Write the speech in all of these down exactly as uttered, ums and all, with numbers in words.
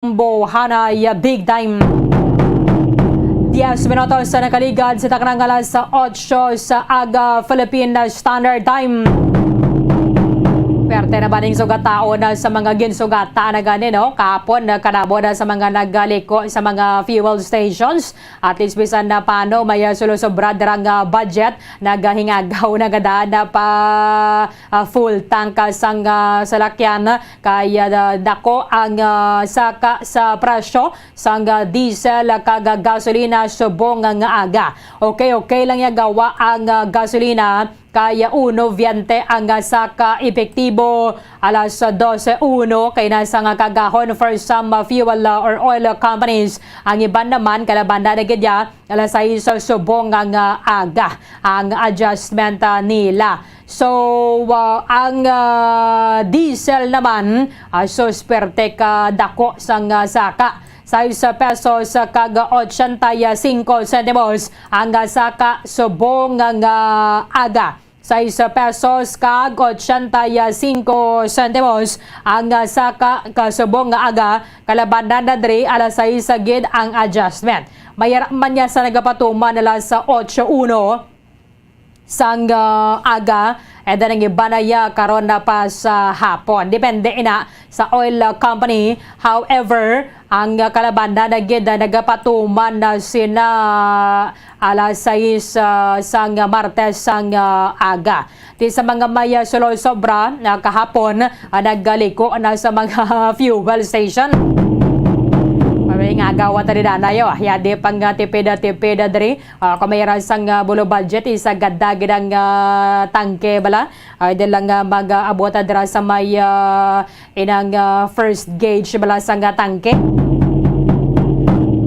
Buhanay, big time. Diez minutos sa nakaligad sa taknang alas otso sa aga Philippine Standard Time. Perte na ba ning sugataon na sa mga ginsugata na gani, no? Kahapon, na kanabo na sa mga nagaliko sa mga fuel stations. At least, bisan na paano, may, ah, sulosobra dira nga budget, nagahingagaw na gada na pa, ah, full tank, ah, sang, ah, salakyan. Kay, ah, dako ang, ah, saka sa presyo sang, ah, diesel kag gasolina subong nga aga. Okay, okay lang ya gawa ang, ah, gasolina, kay uno veinte ang, ah, saka epektibo alas dose uno kay nasa nga kagahon for some, ah, fuel, ah, or oil companies. Ang iban naman, kalaban na gid ya, alas sais subong nga aga ang adjustment, ah, nila. So, ah, ang, ah, diesel naman, ah, susperte ka dako sang, ah, saka. Sais pesos kag ochenta y cinco sentimos ang, ah, saka subong nga aga. Sais pesos kag ochenta y cinco sentimos ang, ah, saka kasubong nga aga, kalabanan na diri alas sais gid ang adjustment. Mayara man niya sa nagapatuman alas otso uno sang, ah, aga, and then ang iba na ya karon na pa sa hapon. Depende ina sa oil, ah, company. However, ang, ah, kalabanan na gid, ah, nagapatuman na sina alas sais, ah, sang Martes sang, ah, aga. Ti sa mga may, ah, sulol sobra, ah, kahapon, ah, nagaliko na sa mga fuel station. May nga agawa ta dinanayo, ah. Yadi pang, ah, tipida-tipida diri. Ah, kung may ra sang, ah, below budget, isa gada gid ang, ah, tangke bala. Ay, di lang, ah, mag-aabot, ah, dira sa may, ah, inang, ah, first gauge bala sang, ah, tangke.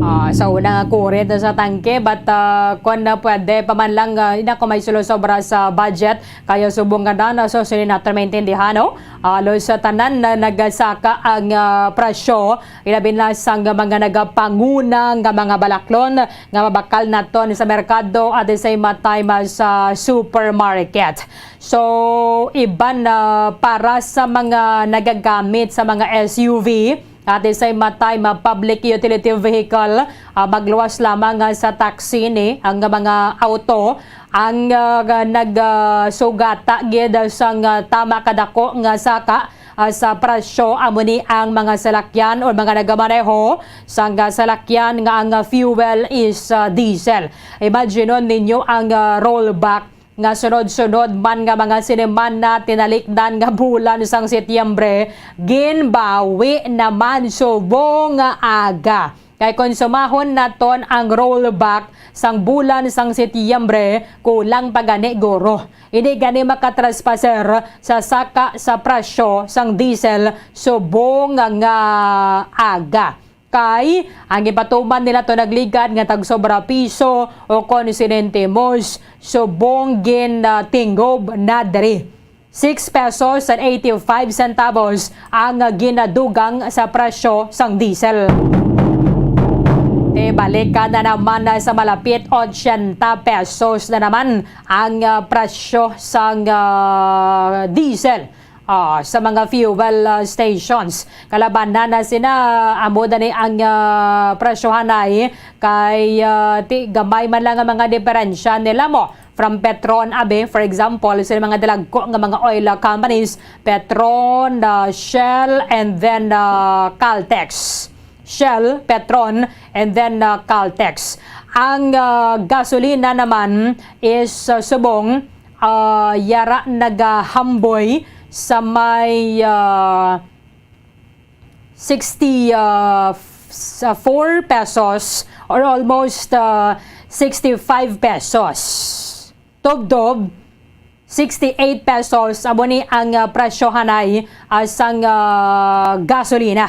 Ah, sa una nga kurit sa tangke, but, ah, kung na pwede pa man lang, ah, ina kung may sulosobra sa budget, kaya subong nga na, so, sini nato maintindihan, no? Halos sa tanan na nagasaka ang, ah, presyo, ilabi na sang mga nagapanguna nga mga balaklon nga mabakal naton sa merkado at the same time, ah, sa supermarket. So, iban na para sa mga nagagamit sa mga S U V, at the same time, ah, public utility vehicle, ah, magluwas lamang, ah, sa taxi ni ang mga auto ang, ah, nag, ah, sugata gid sang, ah, tama kadako nga saka, ah, sa presyo. Amo ni ang mga salakyan o mga nagamaneho sang, ah, salakyan nga ang, ah, fuel is, ah, diesel. Imagine ninyo ang, ah, rollback nga sunod-sunod man nga mga sinimana, tinalikdan nga bulan sang Setyembre, ginbawi naman subong nga aga. Kay konsumahon naton ang rollback sang bulan sang Setyembre, kulang pa gani guro. Hindi gani makatraspaser sa saka sa presyo sang diesel subong nga aga. Kay ang ipatuman nila to nagligad nga tag sobra piso o kon sentimos subong gin, ah, tinggob na diri. Six pesos and eighty-five centavos ang, ah, ginadugang sa presyo sang diesel. Te, balikan na naman, ah, sa malapit ochenta pesos na naman ang, ah, presyo sang, ah, diesel. Ah, sa mga fuel, ah, stations. Kalabanan na sina, amo na ni ang, ah, presyohanay kay, ah, ti, gamay man lang ang mga diferensya nila mo. From Petron, abi, for example, sa mga dalagko nga mga oil, ah, companies, Petron, ah, Shell, and then, ah, Caltex. Shell, Petron, and then, ah, Caltex. Ang, ah, gasolina naman is, ah, subong, ah, yara nagahamboy sa may, ah, sixty, ah, f-, sa four pesos or almost, ah, sixty-five pesos. Tubtob, sixty-eight pesos amo ni ang, ah, presyohanay, ah, sang, ah, gasolina.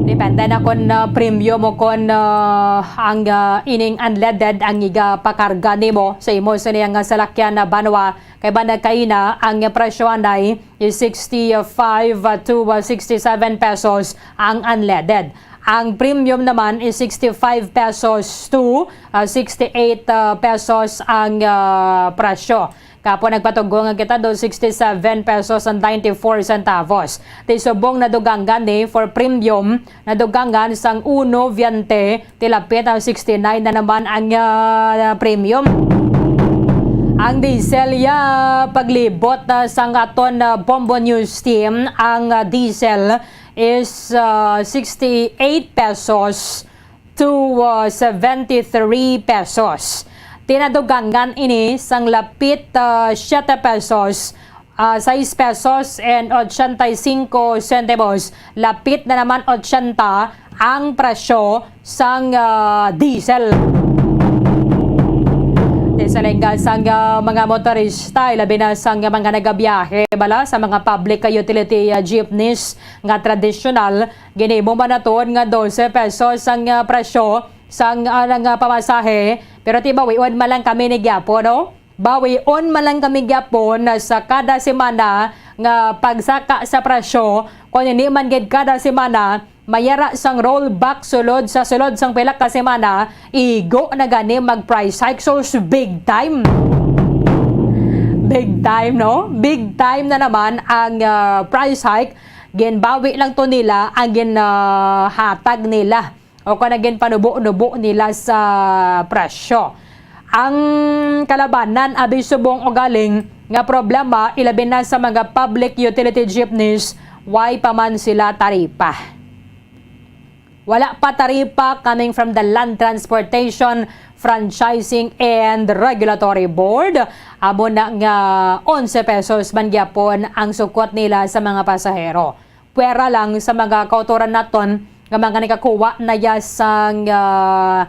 Depende na kon, ah, premium o kon, ah, ang, ah, ining unleaded ang igapakarga nimo sa imo sa niyang, ah, salakyan na banwa. Kay ba nagkaina ang presyohanay is sixty-five to, ah, sixty-seven pesos ang unleaded. Ang premium naman is sixty-five pesos to, ah, sixty-eight, ah, pesos ang, ah, presyo. Kapo nagpatugo nga kita do sixty-seven pesos and ninety-four centavos. Ti subong nadugangan ni for premium, nadugangan sang uno veinte, ti lapit ang sixty-nine na naman ang, ah, premium. Ang diesel ya paglibot, ah, sang aton, ah, Bombo News team, ang, ah, diesel is, ah, sixty-eight pesos to, uh, seventy-three pesos. Tinadugangan ini sang lapit, uh, siete pesos, uh, sais pesos and ochenta y cinco centavos. Lapit na naman ochenta ang presyo sang, uh, diesel. Ti sa lengga sang, uh, mga motorista, ilabi na sang mga nagabiyahe bala sa mga public utility, uh, jeepneys nga tradisyonal, ginhimo man naton nga dose pesos ang, ah, presyo sang, ah, nga pamasahe, pero ti bawion man lang kami ni gyapo, no? Bawion man lang kami gyapon sa kada semana nga pagsaka sa presyo. Kung hindi man gid kada semana, mayara sang rollback sulod sa sulod sang pila ka semana, igo na gani mag price hike. So, s-, big time. Big time, no? Big time na naman ang, ah, price hike. Ginbawi lang to nila ang gin, ah, hatag nila o kon ang ginpanubo-nubo nila sa presyo. Ang kalabanan, abi subong ugaling nga problema, ilabi na sa mga public utility jeepneys, way pa man sila taripa. Wala pa taripa coming from the Land Transportation, Franchising and Regulatory Board. Amo na nga onse pesos man gyapon ang sukot nila sa mga pasahero. Pwera lang sa mga kautoran naton nga mga nakakuha na ya sang, ah,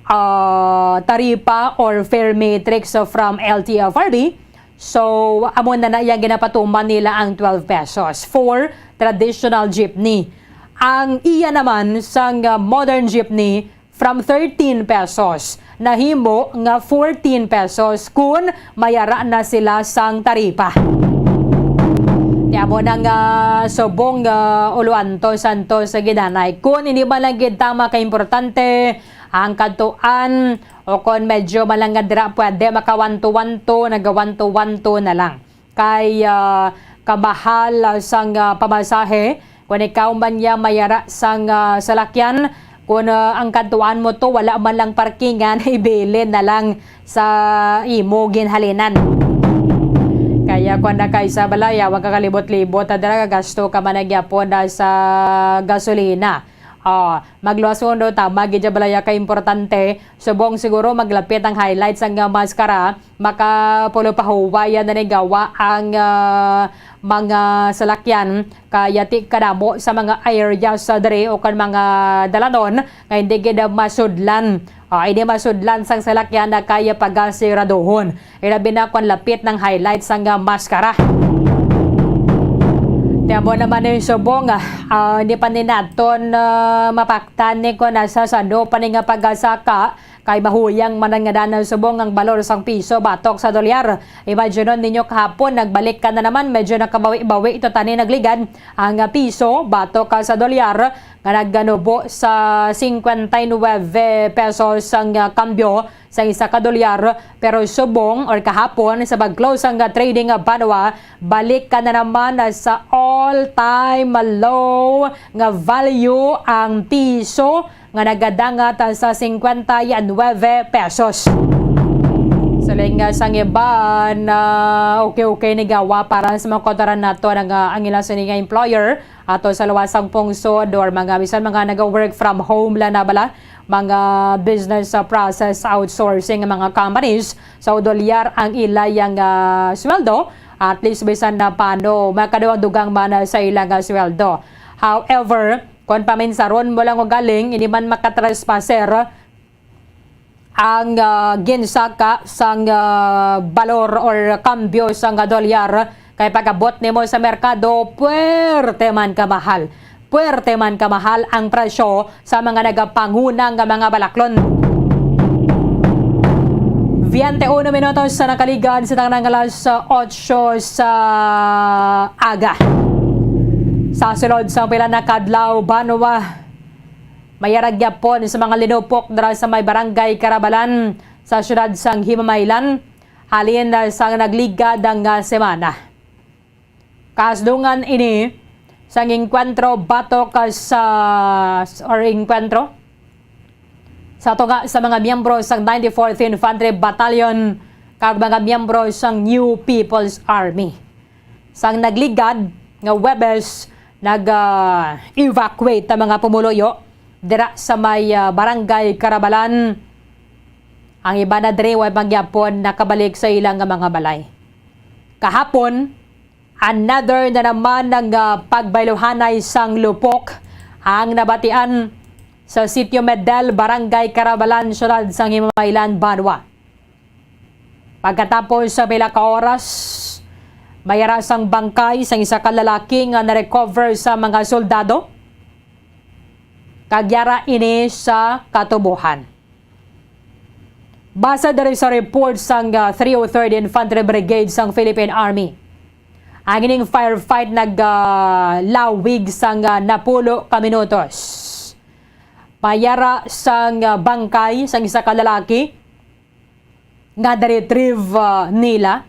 ah, taripa or fare matrix from L T F R B. So, amo na na yang ginapatuman nila ang twelve pesos for traditional jeepney. Ang iya naman sang, ah, modern jeepney, from thirteen pesos, nahimo nga fourteen pesos kun mayara na sila sang taripa. Ti amo na nga subong nga uluanto santo sa gidanay. Kun hindi man lang gid tama ka importante ang kadtuan, o kon medyo man lang nga dira pwede maka one to one to, naga one to one to na lang. Kay, ah, kamahal, ah, sang, ah, pamasahe. Kon ikaw man ya mayara sang, ah, salakyan, kon, ah, ang kadtuan mo to, wala man lang parkingan, ibilin na lang sa imo ginhalinan. Kaya kon na kay sa balay, ah, wag ka kalibot-libot, ah, dira gasto ka man na gyapon, ah, sa gasolina. Ah, magluwas ko, no, tama gid ya balaya ka importante. Subong siguro maglapit ang highlights ang, ah, maskara, makapulo-pahuway yan na ni gawa ang, ah, mga salakyan. Kaya ti kadamo sa mga areas sa diri o kan mga dalanon nga hindi gid masudlan. Ah, hindi masudlan sang salakyan na kaya pagasiraduhon. Ilabi na kon lapit ng highlight sang, ah, maskara. Ti amo naman ni subong, ah, ah, hindi pa ni naton, ah, mapaktan ni kon asa sa ano pa ni nga pagasaka, kay mahuyang man ang nga danan subong ang balor sang piso batok sa dolyar. Imagine ninyo kahapon, nagbalik ka na naman, medyo nakabawi-bawi ito tani nagligad ang, ah, piso batok ka sa dolyar nga nagganubo sa cincuenta y nueve pesos ang, ah, kambyo sa isa ka dolyar, pero subong or kahapon sa pag-close ang trading banwa, balik ka na naman sa all-time low nga value ang piso nga nagadangat sa cincuenta y nueve pesos. Sa linga sang iban, ah, okay-okay ni gawa para sa mga kautoran nato nga ang ila sini nga employer ato sa luwas sang pungsod or mga bisan mga naga-work from home lang na bala, mga business, ah, process outsourcing nga mga companies, sa dolyar ang ila yang, ah, sweldo, at least bisan na paano makadugang-dugang man sa ila nga sweldo. However, kon paminsaron mo lang ugaling, hindi man makatrespasser ang, ah, ginsaka sang, ah, balor or kambyo sang dolyar, kay pag-abot nimo sa merkado, puwerte man kamahal. Puwerte man kamahal ang presyo sa mga nagapanguna nga mga balaklon. Veinte uno minutos sa nakaligad sa tanang alas otso sa aga. Sa sulod sa pila na kadlaw, banwa, mayara gyapon sa mga linupok dira sa may Barangay Carabalan sa siyudad sang Himamaylan. halin, ah, sang nagligad nga, ah, semana. Kasdungan ini sang engkwentro batok, ah, sa, or engkwentro sa tunga sa mga miyembro sang ninety-fourth Infantry Battalion kag mga miyembro sang New People's Army. Sang nagligad nga Huwebes, nag, ah, evacuate ang mga pumuluyo dira sa may, ah, Barangay Carabalan. Ang iban na diri way pa gyapon nakabalik sa ilang nga mga balay. Kahapon, another na naman nga, ah, pagbayluhanay sang lupok ang nabatian sa Sitio Medel, Barangay Carabalan, Siyudad sang Himamaylan, Banwa. Pagkatapos sa pila ka oras, may ara sang bangkay sang isa ka lalaki nga na-recover sa mga soldado, kag yara ini sa katubohan. Base diri sa report sang, ah, three oh third Infantry Brigade sang Philippine Army, ang ining firefight nag, ah, lawig sang, ah, napulo ka minutos. May ara sang, ah, bangkay sang isa ka lalaki nga na-retrieve, ah, nila.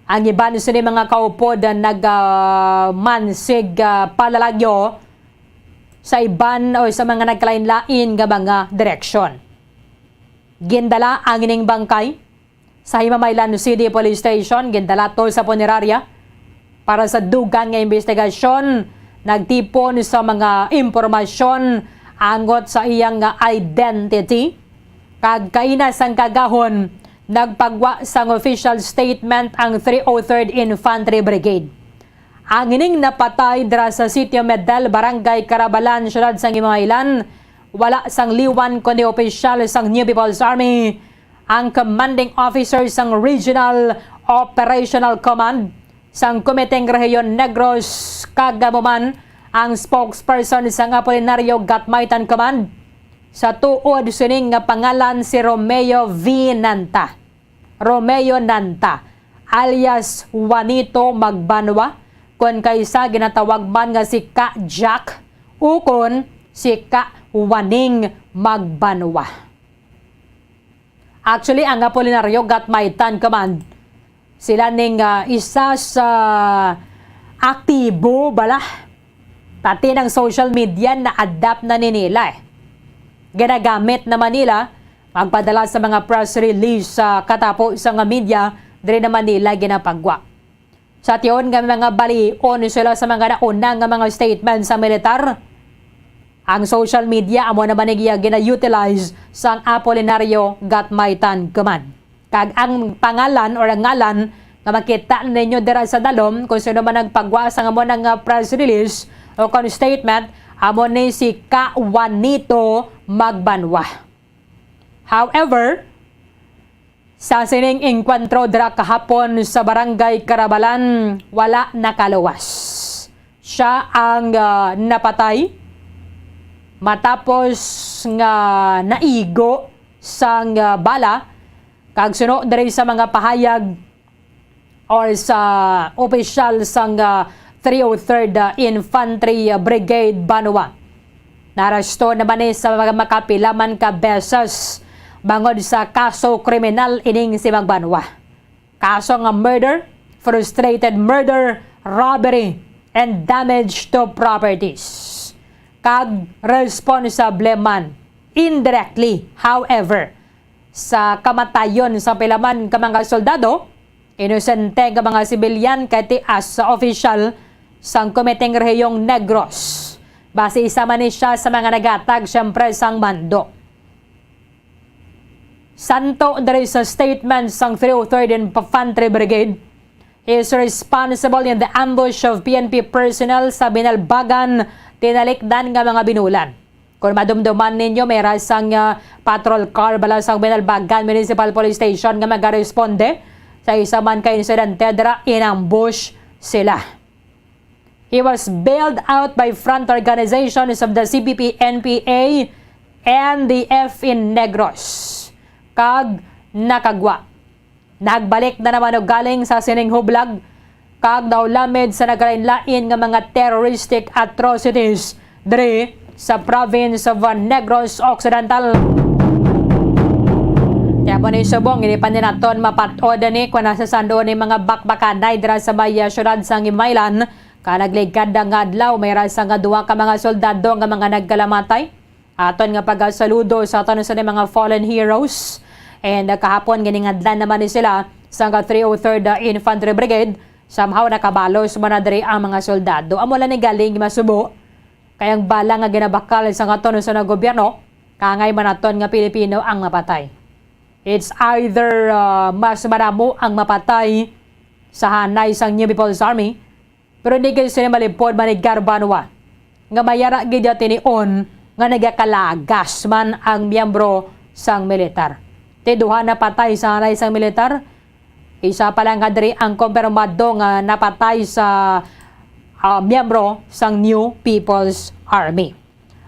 Ang iban sini mga kaupod, ah, nag, ah, mansig, ah, palalagyo sa iban o sa mga nagkalain-lain nga mga direksyon. Gindala ang ining bangkay sa Himamaylan City Police Station, gindala to sa punerarya para sa dugang nga imbestigasyon. Nagtipon sa mga impormasyon angot sa iyang identity, kag kaina sang kagahon, nagpagwa sang official statement ang three oh third Infantry Brigade. Ang ining napatay dira sa Sitio Medel, Barangay Carabalan, Siyudad sang Himamaylan, wala sang liwan kundi opisyal sang New People's Army, ang commanding officer sang Regional Operational Command sang Komiteng Rehiyon Negros, kag amo man ang spokesperson sang Apolinario Gatmaitan Command. Sa tuod sini nga pangalan si Romeo V. Nanta, Romeo Nanta, alias Juanito Magbanwa, kon kaisa ginatawag man nga si Ka Jack ukon si Ka Juaning Magbanwa. Actually, ang Apolinario Gatmaitan Command, sila ning, ah, isa sa aktibo bala. Pati nang social media na-adapt na ni nila, eh. Ginagamit naman nila magpadala sa mga press release sa katapo sa nga media, diri naman nila ginapagwa. Sa tion nga mga balion sila sa mga nauna nga mga statement sa militar, ang social media amo naman ang iya gina-utilize sang Apolinario Gatmaitan Command. Kag ang pangalan or ang ngalan nga makita ninyo dira sa dalom, kung sino man nagpagwa sang amo nga press release o kon statement, amo ni si Ka Juanito Magbanwa. However, sa sining engkwentro dira kahapon sa Barangay Carabalan, wala nakaluwas. Siya ang, ah, napatay matapos nga naigo sang, ah, bala, kag suno diri sa mga pahayag or sa opisyal sang, ah, three oh third, ah, Infantry, ah, Brigade Banwa. Naaresto naman ni sa mga makapila man ka beses bangod sa kaso kriminal ining si Magbanwa. Kaso nga murder, frustrated murder, robbery, and damage to properties. Kag responsable man, indirectly, however, sa kamatayon sa pila man ka mga soldado, inosente nga mga sibilyan kay tias sa opisyal sang Komiteng Rehiyong Negros. Basi isa man ni siya sa mga naghatag, siyempre, sang mando. Santo diri sa statement sang three oh third Infantry Brigade is responsible in the ambush of P N P personnel sa Binalbagan, Tinalikdan nga mga binulan. Kung madumduman ninyo, may ra sang, ah, patrol car bala sang Binalbagan Municipal Police Station nga magaresponde sa isa man ka insidente dira, inambush sila. He was bailed out by front organizations of the C P P, N P A, N D F in Negros, kag nakagwa. Nagbalik na naman og galing sa sining hublag, kag naulamid sa nagkalain-lain nga mga terroristic atrocities diri sa province of Negros Occidental. Kaya Mao ni subong, hindi pa ni naton mapat-od ni kung nasa sando ni mga bakbakanay dira sa may, ah, syudad sang Imaylan. Ka nagligad nga adlaw, may rasa nga duha ka mga soldado nga mga nagkalamatay. Aton nga pagasaludo sa aton sa mga fallen heroes. And, ah, kahapon, giningadlan naman ni sila sang three oh third Infantry Brigade. Somehow, nakabalos man na diri ang mga soldado. Amo lang ni galing masubo. Kay ang bala nga ginabakal sa aton sa gobyerno, kangay man naton nga Pilipino ang mapatay. It's either, ah, mas madamo ang mapatay sa hanay sang New People's Army, pero hindi gid sila malipod manigar banwa nga mayara gid tinion nga nagakalagas man ang miyembro sang militar. Ti duha napatay sa hanay sang militar, isa pa lang nga diri ang kumpirmado nga napatay sa, ah, miyembro sang New People's Army.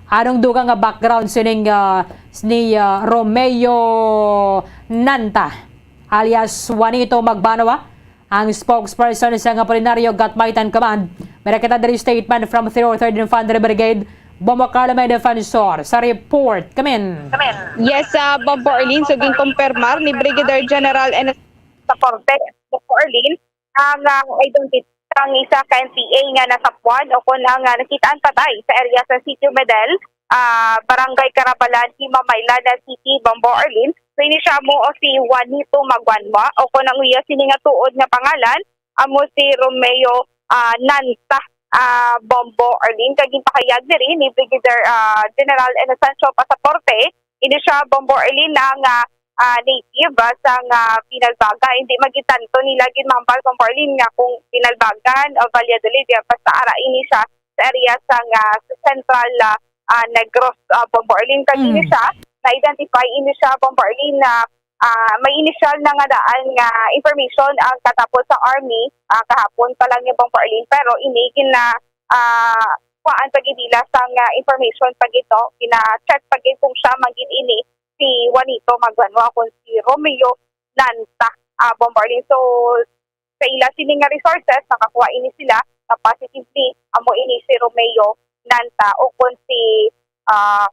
Anong dugang nga background sining, ah, ni, ah, Romeo Nanta alias Juanito Magbanwa, ang spokesperson sa Apolinario Gatmaitan Command? May nakita diri statement from three oh third Infantry Brigade. Bombo Carla, may defensor sa report. Kamin. Yes, ah, Bombo Arlene, so ginkumpirmar ni Brigadier General N S Pasaporte, Bombo Arlene, ang, ah, identity sang isa ka N P A nga nasapwan o kon ang, ah, nakitaan patay sa area sa Sitio Medel, ah, Barangay Carabalan, Himamaylan na City, Bombo Arlene. So, ini siya mo o si Juanito Magwanwa o kon ang iya sini nga tuod nga pangalan, amo si Romeo, ah, Nanta, ah, Bombo Arlene. Kag ginpahayag diri ni Brigadier, ah, General Inocencio Pasaporte, ini siya, Bombo Arlene, ang, ah, ah, native, ah, sang, ah, Pinalbaga. Hindi magitanto nila ginmahambal, Bombo Arlene, nga kung Pinalbagan o Valladolid, ya, basta ara ini siya sa area sang, ah, sa Central, ah, ah, Negros, ah, Bombo Arlene. Kag ini Mm. siya, na-identify ini siya, Bombo Arlene, na, ah, may initial na nga daan nga information ang katapos sa army, ah, kahapon pa lang ni Bombo Arlene. Pero ini gina-, ah, kuhaan pa gid nila sang, ah, information pa gid, no? Gina-check pa gid kung siya man gid ini si Juanito Magbanwa o kon si Romeo Nanta, ah, Bombo Arlene. So, sa ila sini nga resources, nakakuha ini sila nga positively amo ini si Romeo Nanta o kon si, ah,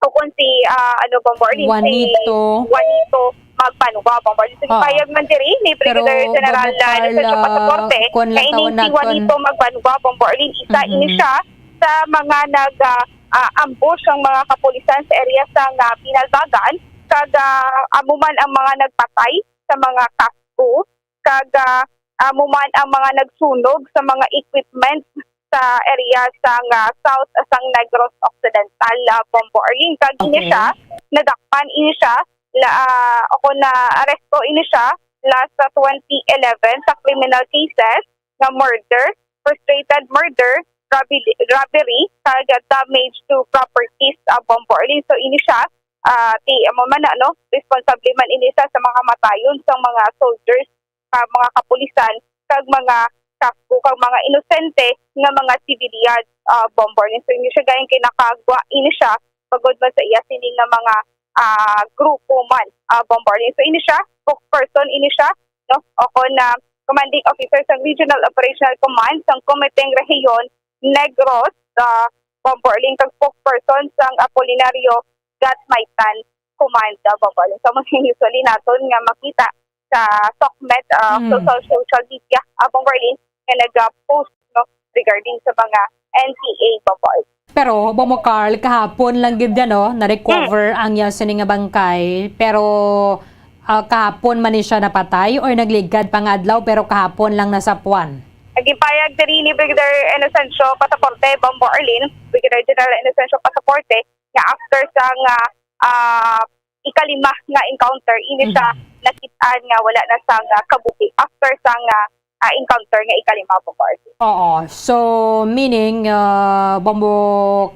o kon si, ah, ano, Bombo Arlene, si Juanito. Juanito Magbanwa, Bombo Arlene. So, Oo. Gipahayag man diri ni Pero, Brigadier General, Bombo ah, Carl, Inocencio ah, Pasaporte, kung nga ini si lantaw naton Juanito Magbanwa, Bombo Arlene, isa Mhm. ini siya sa mga nag, ah, ah, ambush ang mga kapulisan sa area sa nga Pinalbagan, kag, ah, amo man ang mga nagpatay sa mga kasgo, kag, ah, amo man ang mga nagsunog sa mga equipment sa area sa nga south sang Negros Occidental, ah, Bombo Arlene. Kag ini Okay. siya, nadakpan ini siya, la, ah, o kon naaresto ini siya last sa twenty eleven sa criminal cases nga murder, frustrated murder, robbery, robbery, kag damage to properties, ah, Bombo Arlene. So, ini siya, ah, ti, amo man na, no? Responsable man ini siya sa mga kamatayon sang mga soldiers, sa mga kapulisan, kag mga kasgo, kag mga inosente nga mga civilian, ah, Bombo Arlene. So, ini siya gayon kay nakagwa ini siya, bangod man sa iya sini nga mga, ah, grupo man, ah, Bombo Arlene. So, ini siya, spokesperson ini siya, no? O kon, ah, commanding officer sa Regional Operational Command sang Komiteng Rehiyon Negros, ah, Bombo Arlene, kag spokesperson sang Apolinario Gatmaitan Command, ah, Bombo Arlene. So, mga usually naton nga makita sa SOCMED, ah, Mhm. social, social media, ah, Bombo Arlene, nga nag-post, no, regarding sa mga N P A, Bombo Arlene. Pero, Bombo Carl, kahapon lang gid yan, no, na-recover Hmm. ang iya sini nga bangkay. Pero, ah, kahapon man ni siya napatay or nagligad pa nga adlaw, pero kahapon lang nasapwan? Ang gipahayag diri ni Brigadier Inocencio Pasaporte, Bombo Arlene, Brigadier General Inocencio Pasaporte, nga after sa nga, ah, ikalima nga encounter, ini siya Mhm. nakit-an nga wala na sa nga kabuhi after sa nga, ah, encounter nga ikalima, Bombo Arlene. Oo. So, meaning, ah, Bombo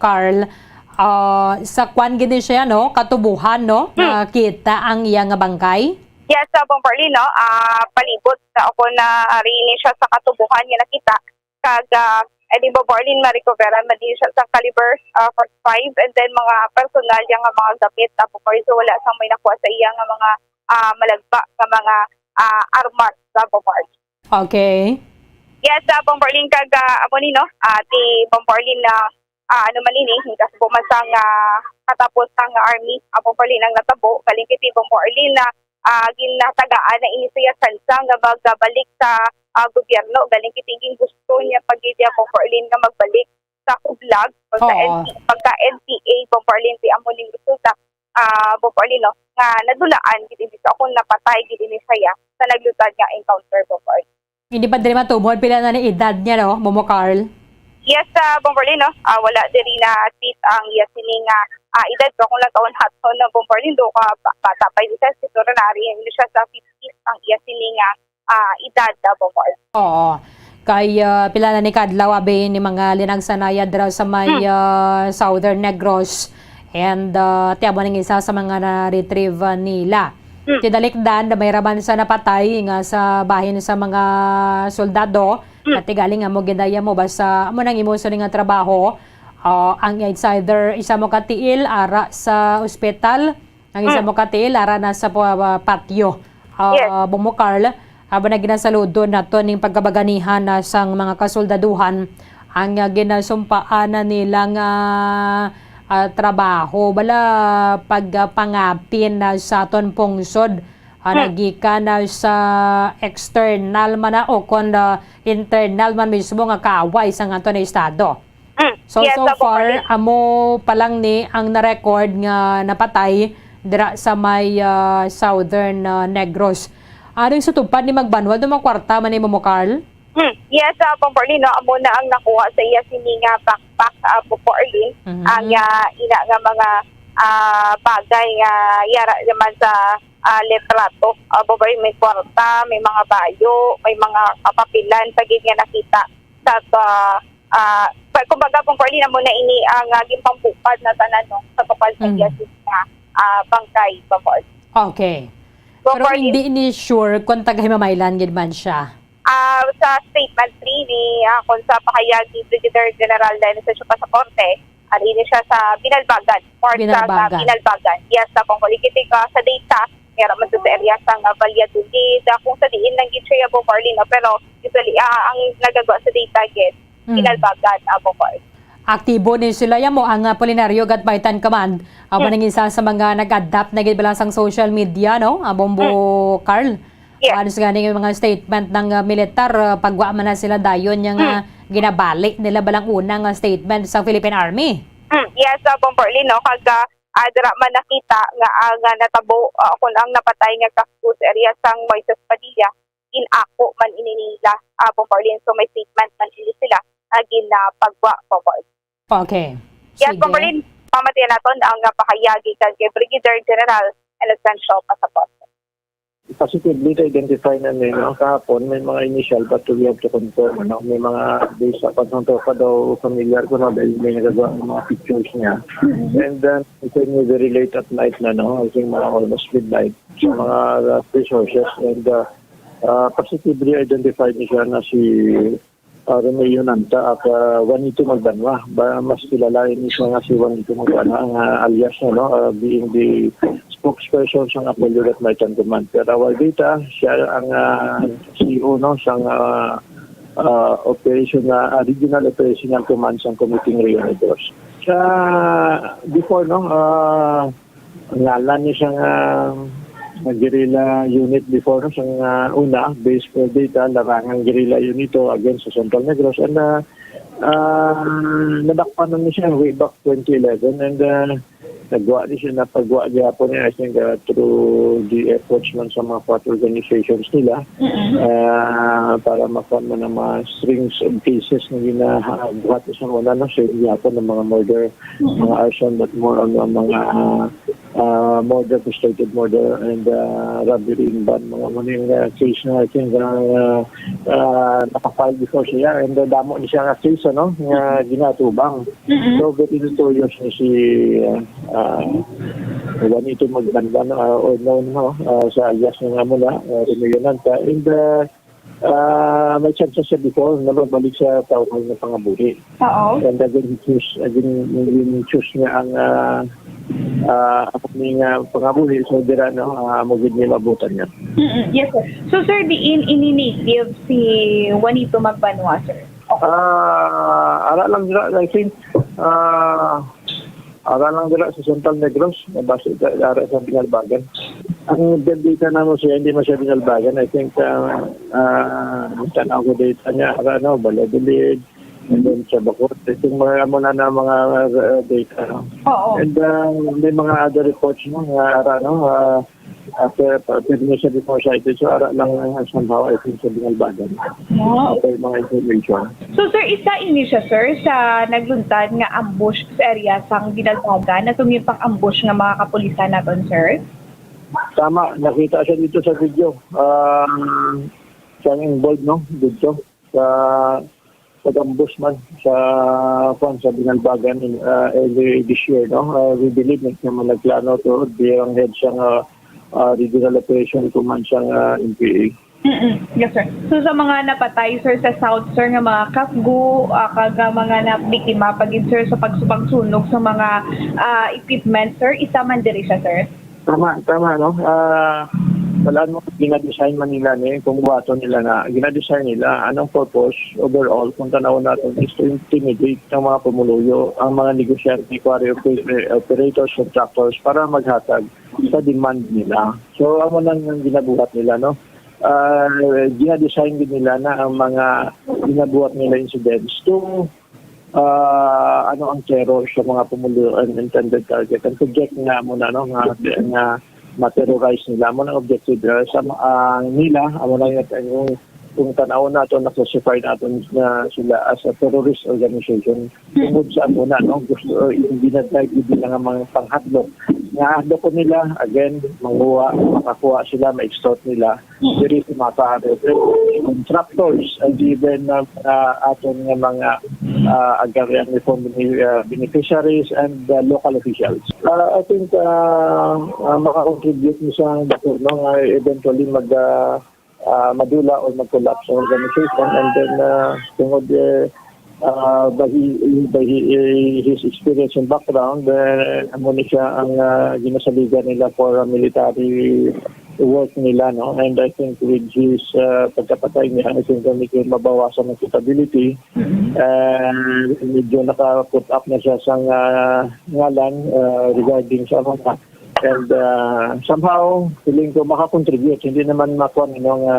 Carl, ah, sa kwan gid ni siya, no? Katubuhan, no? Hmm. Nakita ang iya nga bangkay? Yes, ah, Bombo Arlene, no? Ah, palibot na ako na ari ni siya sa katubuhan nga nakita. Kag, ah, edi, Bombo Arlene, ma-recoveran man din siya sa caliber, ah, forty-five, and then mga personal yang nga mga gamit, ah, Bombo Arlene. So, wala sang may nakuha sa iya nga mga, ah, malagba nga mga, ah, armas, ah, Bombo Arlene. Okay. Yes, ah, Bombo Arlene, kag, ah, amo ni, no? Ah, ti Bombo Arlene na, ah, ano man ini, hingkas po man sa nga katapos ang army, ah, Bombo Arlene, ang natabo, galing kay ti Bombo Arlene na ah, ginatagaan na ini siya tsansa nga magabalik sa, ah, gobyerno. Galing kitingin gusto niya pag iya, Bombo Arlene, nga magbalik sa kublag, pagka Oo. N P, pagka N P A, Bombo Arlene, di amo ning resulta, ah, Bombo Arlene, no, nga nadulaan gid ini siya, kung napatay gid ini siya sa naglutad nga encounter, Bombo Arlene. Hindi pa diri matumod, pila na ni edad niya, no, Momo Carl? Yes, ah, Bombo Arlene, no? Ah, wala diri na state ang iya sini nga, ah, edad, pero kung lang taon haton na, Bombo Arlene, do ka ba-, bata pa ini siya, siguro na ari ini siya sa fifties ang iya sini nga, ah, edad, ah, Bombo Arlene. Oo. Kay, ah, pila na ni kadlaw, abi, ni mga linagsanaya dira sa may, Hmm. ah, Southern Negros. And, ah, ti amo ning isa sa mga na-retrieve, ah, nila. Hmm. Tidalikdan, may raman sa napatay nga sa bahin sa mga soldado. Hmm. Katigaling amo gidaya mo, basta amo nang imo sini nga trabaho. Ah, ang, it's either isa mo katiil ara sa ospital, ang isa Hmm. mo katiil ara na sa pa-, patio. Ah, Yes. Bombo Carl, aba na ginasaludon nato ning pagkabaganihan na sang mga kasoldaduhan ang, ah, ginasumpaan na nila nga, ah, trabaho. Bala, pagpangapin na sa aton pungsod, ah, Hmm. nagikan na sa external man na o kon, ah, internal man mismo nga kaaway sa aton estado. Mm. So, Yes, so Bombo far, Arlene. Amo pa lang ni ang na-record nga napatay dira sa may, ah, Southern, ah, Negros. Aring sa tupad ni magbanwa, do makwarta man ni Momo Carl? Mm. Yes, ah, Bombo Arlene, no? Amo na ang nakuha sa iya sini nga backpack, ah, Bombo Arlene. Mhm. Ang, ah, ina nga mga, ah, bagay nga yara naman sa, ah, litrato. Ah, Bombo Arlene, may kwarta, may mga bayo, may mga kapapilan sa gid nga nakita sa, ah, ah, pa-, kumbaga, Bombo Arlene, amo na ini ang, ah, ginpambukad na tanan, no, sa tukal sa Mm. iya sini nga, ah, bangkay, Bombo Arlene. Okay. Bombo Pero Arlene. Hindi ni sure kung taga-Himamaylan gid man siya. Ah, sa statement three ni, ah, kung sa pahayag ni Brigadier General Dionisio Pasaporte, ari ni siya sa Binalbagan, part sa, ah, Binalbagan. Binalbagan. Yes, sa Bombo Arlene. Kiti ka sa data, meron man to sa area sa, ah, Valladolid, ah, kung sa diin lang gid siya, Bombo Arlene, no? Pero usually, ah, ang nagagwa sa data gid, Mm. Binalbagan, ah, Bombo Arlene. Aktibo ni sila, ya mo, ang, ah, Apolinario Gatmaitan Command, ah, Mm. manang isa sa mga nag-adapt na gid bala sang social media, no? Ah, Bombo Mm. Carl. Yes. Ano sa gani nga mga statement ng, ah, militar, ah, pagwa man na sila dayon niya nga Mm. ginabalik nila balang unang, ah, statement sa Philippine Army. Mm. Yes, ah, Bombo Arlene, no? Kag, ah, ah, dira man nakita nga ang, ah, natabo, ah, kung ang napatay nga kaskus area sang Moises Padilla, ginako man ini nila, ah, Bombo Arlene. So, may statement man ini sila, ah, ginapagwa, Bombo Arlene. Okay. Yes, Sige. Bombo Arlene, pamatian naton ang, ah, pahayag gikan kay Brigadier General Inocencio Pasaporte. Positively identify na ni, no? Kahapon, may mga initial, but we have to confirm, no? May mga, based sa pagsuntok pa daw, familiar ko, no? Dahil may nagagawa ng mga pictures niya. Mm-hmm. And then, I think very late at night na, no? I think mga almost midnight. Sa mga, uh, resources. And, uh, uh, positively identified ni siya na si ah, Romeo Nanta at, ah, Juanito Magbanwa. Ba, mas kilala ini siya nga si Juanito Magbanwa, ang, ah, alias niya, no, ah, being the spokesperson sa Apolinario Gatmaitan Command. Pero our data, siya ang, ah, C E O, no, sang, ah, ah, operation na, ah, Regional Operational Command sang Committee Rio Negros. Sa before, no, ah, ngalan ni siya nga, nga guerrilla unit before, no, sa nga una, base for data, Larangan Guerrilla Unit to, against sa Central Negros. And, ah, ah, nadakpan na ni siya way back twenty eleven, and, ah, nagwa ni siya, napagwa gihapon niya, I think, ah, through the efforts man sa mga part organizations nila, Mm-mm. ah, para makuha man ang mga strings of cases na ginabuhat sa una, no, sa gihapon ng mga murder, Mm-mm. mga arson, but more on ang mga, ah, ah, murder, frustrated murder, and, ah, robbery in van, mga mo ning, ah, case na, I think, ah, ah, nakafile before siya, and, ah, damo ni siya nga case, ano, nga ginatubang. Mm-mm. So, very notorious ni si, ah, ah, Juanito Magbanwa, ah, or known, no, ah, sa alias nga muna, ah, Romeo Nanta, and, ah, Ah, may chance siya before na mabalik sa tawhang nga pangabuhi. Oo. And again, he choose, again, yung choose niya ang, ah, ah, ang nga pangabuhi. So, dira, no, ah, mo gid niya mabutan niya. Mm-mm. Yes, sir. So, sir, diin ini native si Juanito Magbanwa, sir? Okay. Ah, ara lang dira, I think, ah, ara lang dira sa Central Negros, base dira sa Binalbagan. Ang data namo siya, hindi man siya binalbagan. I think, ah, ah, ang tanaw ko data niya, ano, Valladolid, and then sa Bacoor. I think mga, amo na na mga, ah, data, no? Oo. And, ah, may mga other reports, no, nga ara, no, ah, after, ah, pero siya before cited, so ara lang, ah, somehow, I think, sa binalbagan. Ah, okay. After mga information. So, sir, isa ini siya, sir, sa nagluntad nga ambush sa area sang binalbagan, na tumipang ambush nga mga kapulisan naton, sir? Tama, nakita siya dito sa video. Um, siyang involved, no, dito sa pag-ambush man sa, kwan, sa Binalbagan, uh, early this year, no? Uh, we believe na siya man nagplano to, bilang head siya nga, uh, Regional Operation Command siya nga M P A. Mm-mm. Yes, sir. So, sa mga napatay, sir, sa South, sir, nga mga kafgo, ah, kag, ah, mga nabiktima pa gid, sir, sa pagsubang sunog sa mga, ah, equipment, sir, isa man diri siya, sir? Tama, tama, no? Ah, wala mo, ginadesign man nila ni, kung buhaton nila na, ginadesign nila. Anong purpose? Overall, kung tanaw natin, is to intimidate ang mga pumuluyo, ang mga negosyante, quarry oper-, operators, contractors, para maghatag sa demand nila. So, amo nang ginabuhat nila, no? Ah, ginadesign gid nila na ang mga ginabuhat nila incidents to, ah, ano, ang terror sa mga pumuluyo and intended target. Ang project nga mo na, no, nga, nga ma-terrorize nila. Amo nang objective nila. Sa, ang nila, amo na yung, yung kung tanaw nato, na-classify nato na sila as a terrorist organization. Tungod sa amo na, no? Gusto, uh, hindi na tayo, hindi na nga mga panghadlok. Nga hadlok ko nila, again, manguha, makakuha sila, ma-extort nila. Diri sa mga kahabi, contractors, and even, uh, uh, aton nga mga, uh, agrarian reform bene-, uh, beneficiaries and, uh, local officials. Uh, I think, uh, uh, makakontribute ni sa gobyerno nga eventually mag, uh, uh, madula or mag-collapse ang organization. And then, uh, tungod, uh, uh, by, he, by he, his experience and background, uh, amo ni siya ang, uh, ginasaligan nila for, uh, military work nila, no? And I think with his, uh, pagkapatay niya, I think medyo mabawasan ang culpability. And medyo naka-put up na siya sa, uh, ngalan, uh, regarding sa mga. And, uh, somehow, feeling ko makakontribute. Hindi naman makuha, ano, nga,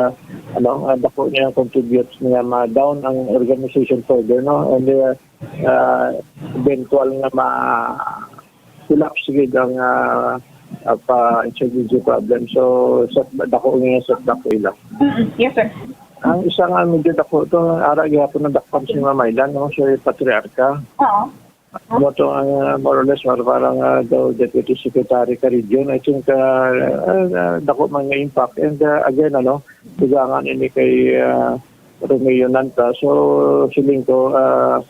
ano, uh, dako niya contribute nga ma-down ang organization further, no? And, uh, uh, eventual nga ma-, collapse gid ang, ah, ah, pa-, insurgency problem. So, sa dako nga setback ko ila. Mm-mm. Yes, sir. Ang isa nga medyo dako to, ara gyapon ang dakpan si Mamaylan, no? Si Patriarca. Oo. Amo to ang, ah, more or less, para, parang, ah, daw deputy secretary ka region. I think, ah, ah, ah, dako man nga impact. And, ah, again, ano, dugangan ini kay, ah, Romeo Nanta. So, feeling ko, ah,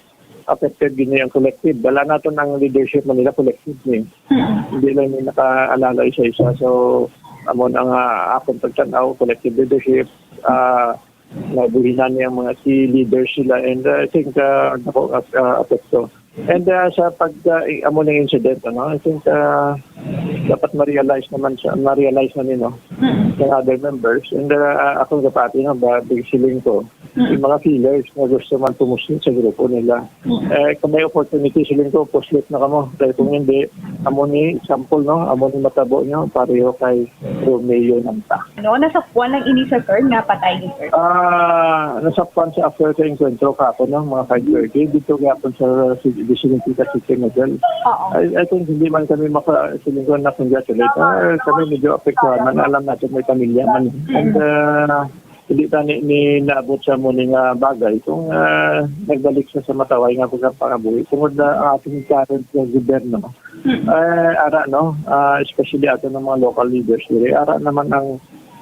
affected gid ang collective. Dala naton ang leadership man nila collective ni. Mm. Hindi lang ni nakaalalay sa isa. So, amo na nga akong pagtanaw, collective leadership, ah, nabuhinan niya ang mga key leaders sila, and, uh, I think, uh, ako, uh, uh, apekto. And, uh, sa pag, uh, i-, amo ng incident, ano, I think, uh, dapat ma-realize naman sa, ma-realize na nino Mm. ng other members. And, uh, akong kapati, no, ba, big feeling ko, Mm. yung mga feelers na gusto man pumuslit sa grupo nila. Mm. Eh, kung may opportunity, siling ko, puslit na kamo. Dahil kung hindi, amo ni sample, no? Amo ni matabo nyo, pareho kay Romeo Nanta. Ano, nasapwan lang ini sa, sir, nga patay ni, sir? Ah, nasapwan sa after sa encuentro kahapon, no? Mga five thirty. Dito kahapon sa si-, vicinity sa City Model. Oo. I, I think hindi man kami maka-, siling ko, na-congratulate. Ah, kami medyo apektuhan man. Alam natin may pamilya man. Mm. And, ah, hindi tani ni naabot sa muni nga bagay kung, ah, nagbalik siya sa mataway nga pagkapangabuhi. Tungod na ang ating current nga gobyerno, Mm. eh, ara, no, ah, especially ato ng mga local leaders diri, ara naman ang,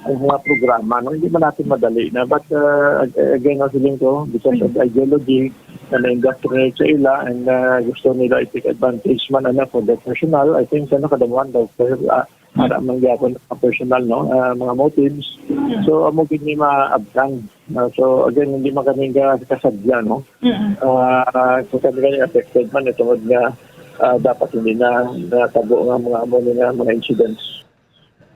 ang mga programa, no, hindi man natin madali na. But, ah, ag-, again, no, feeling ko, because of Mm. ideology na na-indoctrinate sa ila, and, ah, gusto nila i-take advantage man, ano, for their personal, I think, ano, kadamuhan daw, ah, para man gyapon ang personal, no, ah, mga motives. Mm. So, amo gid ni maabtan. Ah, so, again, hindi man kami ka-, kasadya, no? Mm. Ah, kung kami kani affected man, eh, tungod nga, ah, dapat hindi na natabo nga mga amo ni nga mga incidents.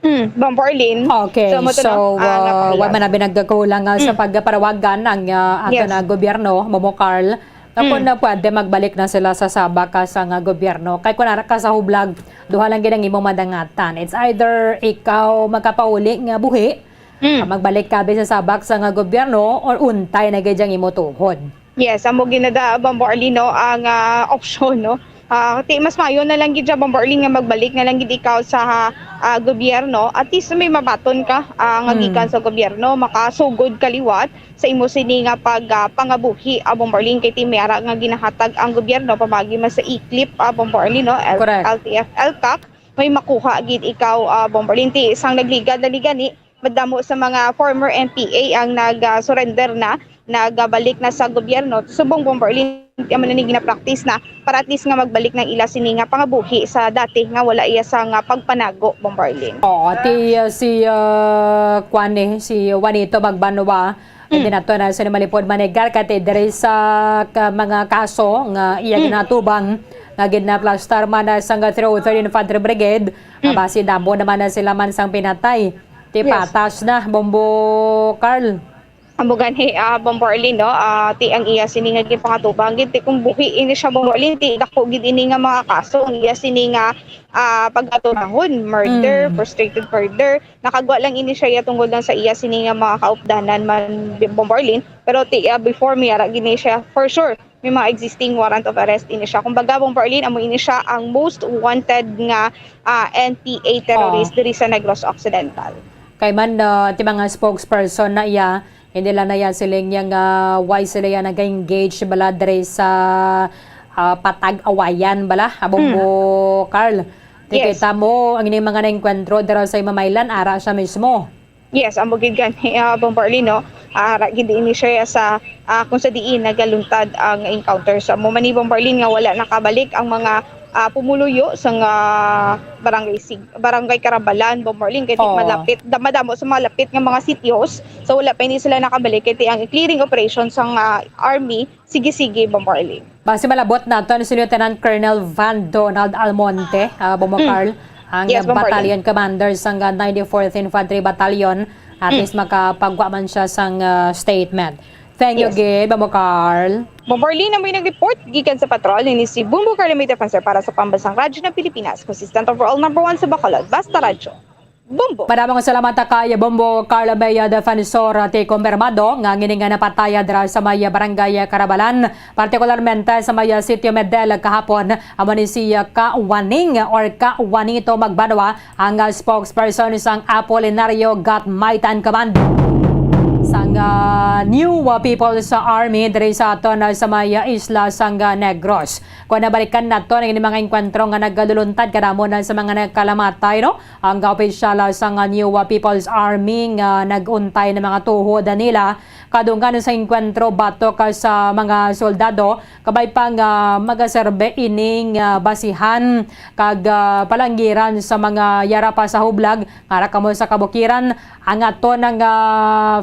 Mm, Ma'am Arlene. Okay, So, amo to, so, no? Ah, uh, napakilala. Wa man na binagkulang, uh, sa Mm. pagparawagan ang, uh, ato Yes. na gobyerno, Momo Carl, Ako Mm. na pwede magbalik na sila sa sabak ka sa nga gobyerno. Kay kung ara ka sa hublag, duha lang gid ang imo madangatan. It's either ikaw magkapauli nga buhi, Mm. ah, magbalik ka abi sa sabak sa nga gobyerno, or untay na gid ang imo tuhod. Yes, amo ginada, Bombo Arlene, no, ang, ah, opsyon, no? Ah, ti, mas maayo na lang gid siya, Bombo Arlene, nga magbalik na lang gid ikaw sa, ah, gobyerno. At least may mabaton ka, ah, nga Mm. gikan sa gobyerno, makasugod ka liwat sa imo sini nga pag, ah, pangabuhi, ah, Bombo Arlene, kay ti may ara nga ginahatag ang gobyerno pamagi man sa E-clip, ah, Bombo Arlene, no? L-, Correct. L T F, L CAC, may makuha gid ikaw, ah, Bombo Arlene. Ti sang nagligad na ni gani, madamo sa mga former N P A ang nag, ah, surrender na, nagbalik na sa gobyerno. Subong, Bombo Arlene, amo na ni gina-practice na para at least nga magbalik ng ila sini nga pangabuhi sa dati nga wala iya sa nga pagpanago, Bombo Arlene. Oo, ti, uh, si, uh, kuan ni, si Juanito Magbanwa, Mm. hindi na to na sila malipod manigar, kati diri sa ka-, mga kaso nga iya Mm. ginatubang, nga ginaplastar man na sa nga three oh third Infantry Brigade, Mm. basi damo naman na sila man sang pinatay. Ti Yes. patas na, Bombo Carl. Amo gani, ah, Bombo Arlene, no? Ah, ti ang iya sini nga ginpangatubang gid, ti kung buhi ini siya, Bombo Arlene, ti dako gid ini nga mga kaso. Ang iya sini nga, ah, pagkatubahon, murder, Mm. frustrated murder. Nakagwa lang ini siya iya tungod lang sa iya sini nga mga kaupdanan man, Bombo Arlene. Pero ti, ah, before, may ara gini siya, for sure, may mga existing warrant of arrest ini siya. Kumbaga, Bombo Arlene, amo ini siya ang most wanted nga, ah, N P A terrorist Oh. diri sa Negros Occidental. Kay man, ah, ti mga spokesperson na iya, hindi lang na iya siling niya nga why sila iya nag-engage bala diri sa, ah, patag-awayan bala, Bombo Mm. Carl. Ti Yes. kita mo, ang ining mga naengkwentro dira sa Imamaylan, ara siya mismo. Yes, amo gid gani, ah, Bombo Arlene, no? Ah, ara gid ini siya sa, ah, kung sa diin nagaluntad ang encounter. So, amo man ni, Bombo Arlene, nga wala nakabalik ang mga, ah, pumuluyo sa nga barangay Sig-, Barangay Carabalan, Bombo Arlene, kay di Oh. malapit, da-, madamo sa malapit nga mga sitios. So, wala pa ini sila nakabalik, kay ti ang clearing operation sang, ah, army, sige-sige, Bombo Arlene. Basi malabot naton si Lieutenant Colonel Van Donald Almonte, ah, Bombo Mm. Carl, ang Yes, Bombo Arlene. battalion commander sang ninety-fourth Infantry Battalion. At Mm. least makapagwa man siya sang, ah, statement. Thank you, Yes. gid, Bombo Carl. Bombo Arlene, amo nag-report gikan sa patrol, ini si Bombo Carl May Defensor para sa Pambansang Radyo ng Pilipinas, consistent overall number one sa Bacolod. Basta Radyo. Bombo. Madamong salamat kay Bombo Carl May Defensor, ti kumpirmado nga ang ini nga napatay dira sa may barangay Carabalan, partikularmente sa may Sitio Medel kahapon, amo ni si Ka Waning or Ka Juanito Magbanwa, ang, ah, spokesperson sang Apolinario Gatmaitan Command sang, ah, New, ah, People's Army diri sa aton, ah, sa may, ah, isla sang, ah, Negros. Kung nabalikan naton ang mga engkwentro nga nagaluluntad kadamo na sa mga nagkalamatay, no? Ang opisyal, ah, sang, ah, New, ah, People's Army nga nag-untay na mga tuhod nila kadunggan sa engkwentro batok, ah, sa mga soldado, kabay pa nga magaserbe ining, ah, basihan kag, ah, palanggiran sa mga yara pa sa hublag, nga ara kamo sa kabukiran, ang aton nga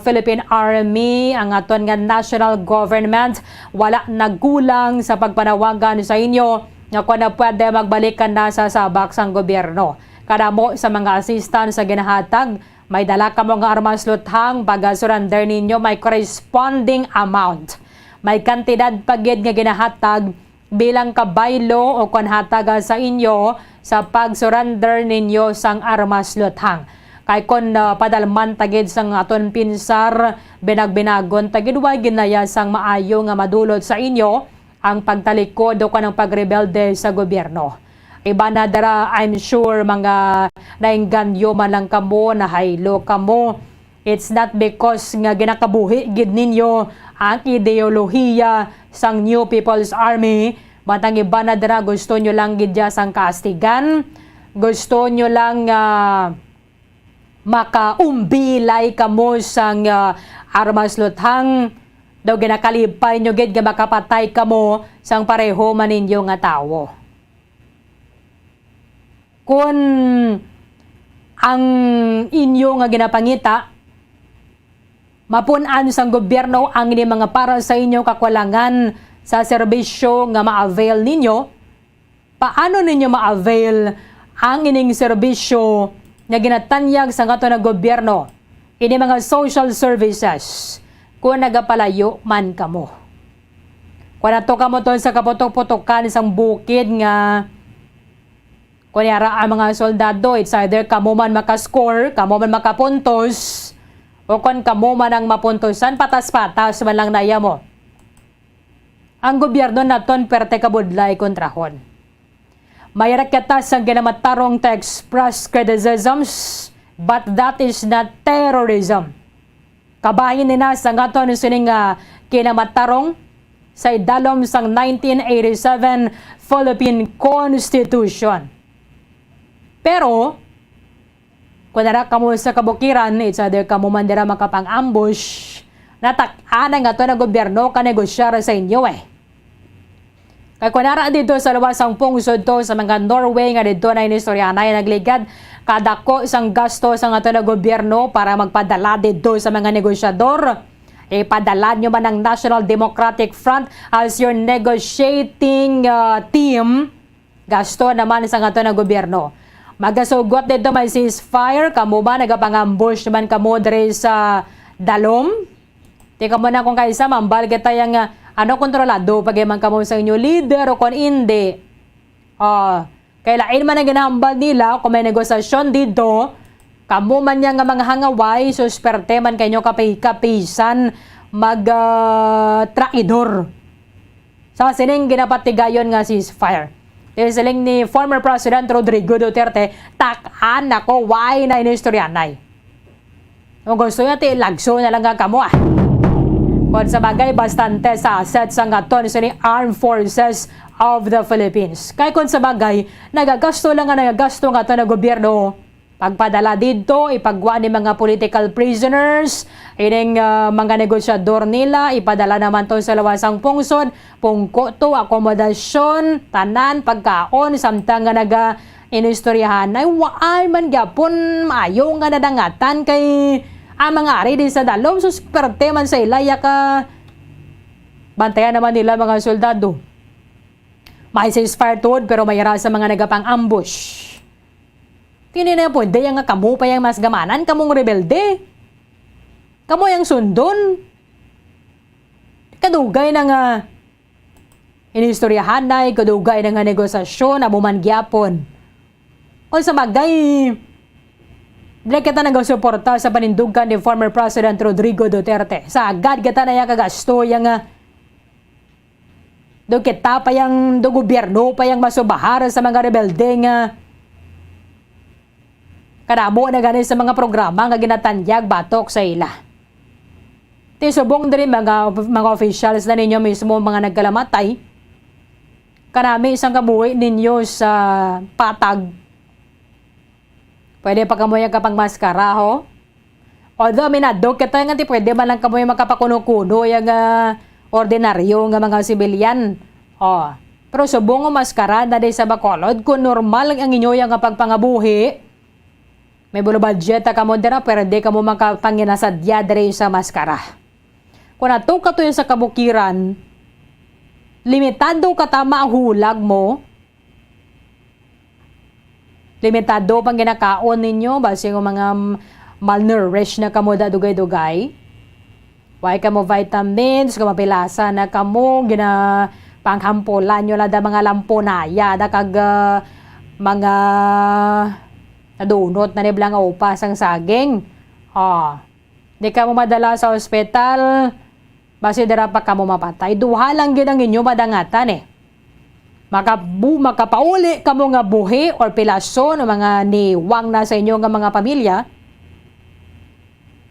Philippine Army, ang aton nga national government, wala nagkulang sa pagpanawagan sa inyo nga kon na pwede magbalik ka na sa sabak sang gobyerno. Kadamo sa mga assistance sa ginahatag, may dala kamo nga armas luthang, pag-surrender ninyo may corresponding amount. May kantidad pa gid nga ginahatag bilang kabaylo o kon hataga sa inyo sa pag-surrender ninyo sang armas luthang. Kay kon, ah, padalman ta gid sang aton pinsar, binagbinagon ta gid, way ginaya sang maayo nga madulot sa inyo ang pagtalikod o kon ang pagrebelde sa gobyerno. Iban na dira, I'm sure, mga naengganyo man lang kamo, nahaylo kamo. It's not because nga ginakabuhi gid ninyo ang ideolohiya sang New People's Army, but ang iban na dira gusto nyo lang gid ya sang kaastigan, gusto nyo lang, ah, makaumbilay kamo sang, ah, armas luthang, daw ginakalipay nyo gid nga makapatay kamo sang pareho man ninyo nga tawo. Kun ang inyo nga ginapangita mapun-an sang gobyerno ang ini mga para sa inyo kakulangan sa serbisyo nga ma-avail ninyo, paano ninyo ma-avail ang ining serbisyo nga ginatanyag sang aton nga gobyerno, ini mga social services, kung nagapalayo man kamo? Kung nato kamo to sa kaputok-putokan sang bukid nga, kung yara ang mga soldado, it's either kamo man makascore, kamo man makapuntos, o kung kamo man ang mapuntosan, patas-patas man lang naya mo. Ang gobyerno naton perte kabudlay kontrahon. May rakyata sang kinamatarong to express criticisms, but that is not terrorism. Kabahin ni na sa ngaton sining, ah, kinamatarong sa idalom sang nineteen eighty-seven Philippine Constitution. Pero, kung nara kamo sa kabukiran, it's either kamo man dira makapang-ambush, natak-an nga to na gobyerno ka negosyar sa inyo eh. Kay kung nara dito sa luwas sang pungsod to sa mga Norway nga dito na inistoryahanay nagligad, kadako sang gasto sa nga to na gobyerno para magpadala dito sa mga negosyador. Ipadala nyo man ang National Democratic Front as your negotiating, uh, team, gasto naman sa nga to na gobyerno. Magasugot dito may ceasefire, kamo ba nagapang-ambush naman kamo diri sa dalom? Di kamo na kung kaisa, mambal kita yang, ah, ano, kontrolado pa gyud man kamo sa inyo leader o kon indi. Ah, kay lain man ang ginahambal nila kung may negosasyon dito, kamo man niya nga mga hangaway, susperte man kayo kapi-, kapisan mag, ah, traidor. Sa sining ginapatigayon nga ceasefire. Kay siling ni former President Rodrigo Duterte, "Tak-an ako, why na inistoryanay?" Kung gusto niya, ti lagso na lang nga kamo, ah. Kung sa bagay, bastante sa assets ang aton sini Armed Forces of the Philippines. Kay kung sa bagay, nagagasto lang nga nagagasto nga aton ang gobyerno. Pagpadala didto, ipagwa ni mga political prisoners, ining, ah, mga negosyador nila, ipadala naman to sa lawasang pungsod, pungko to, akomodasyon, tanan, pagkaon, samtang nga naga inistoryahan, ay, waay man gyapon maayo nga nadangatan kay ang mga ari di sa dalom, sus, perte man sa ilaya ka bantayan naman nila mga soldado. May ceasefire tuod, pero may ra sa mga nagapang-ambush. Tini na pwede yang nga kamo pa yang mas gamanan, kamong rebelde. Kamo yang sundon. Kadugay na nga inistoryahanay, kadugay na nga negosasyon, amo man gyapon. Kung sa bagay, dili kita nagasuporta sa panindugan ni former President Rodrigo Duterte. Sagad kita na iya kagasto yang, ah, do kita pa yang, do gobyerno pa yang masubahar sa mga rebelde nga kadamo na gani sa mga programa nga ginatanyag batok sa ila. Ti subong diri mga, mga officials na ninyo mismo mga nagkalamatay, kanami sang kabuhi ninyo sa patag. Pwede pa kamo yang kapangmaskara, ho? Although, aminado kita nga ti pwede man lang kamo yung makapakuno-kuno yung, ah, ordinaryo nga mga sibilyan. Oh. Pero subong nga maskara na di sa Bacolod, kung normal ang inyo yung nga pagpangabuhi, may bulubadya ta kamo dira, pero di kamo makapanginasadya diri sa maskara. Kung ato ka to yung sa kabukiran, limitado ka tama ang hulag mo, limitado pang ginakaon ninyo, basi yung mga, mm, malnourished na kamo da dugay-dugay. Why kamo vitamins, kung mapilasa na kamo, gina-, panghampolan nyo lang da mga lamponaya, da kag, ah, mga nadunot na niblang upa sang saging. Ah, di kamo madala sa ospital, basi dira pa kamo mapatay. Duha lang gid ang inyo madangatan eh. Makabu-, makapauli kamo nga buhi or pilason o mga niwang na sa inyo nga mga pamilya,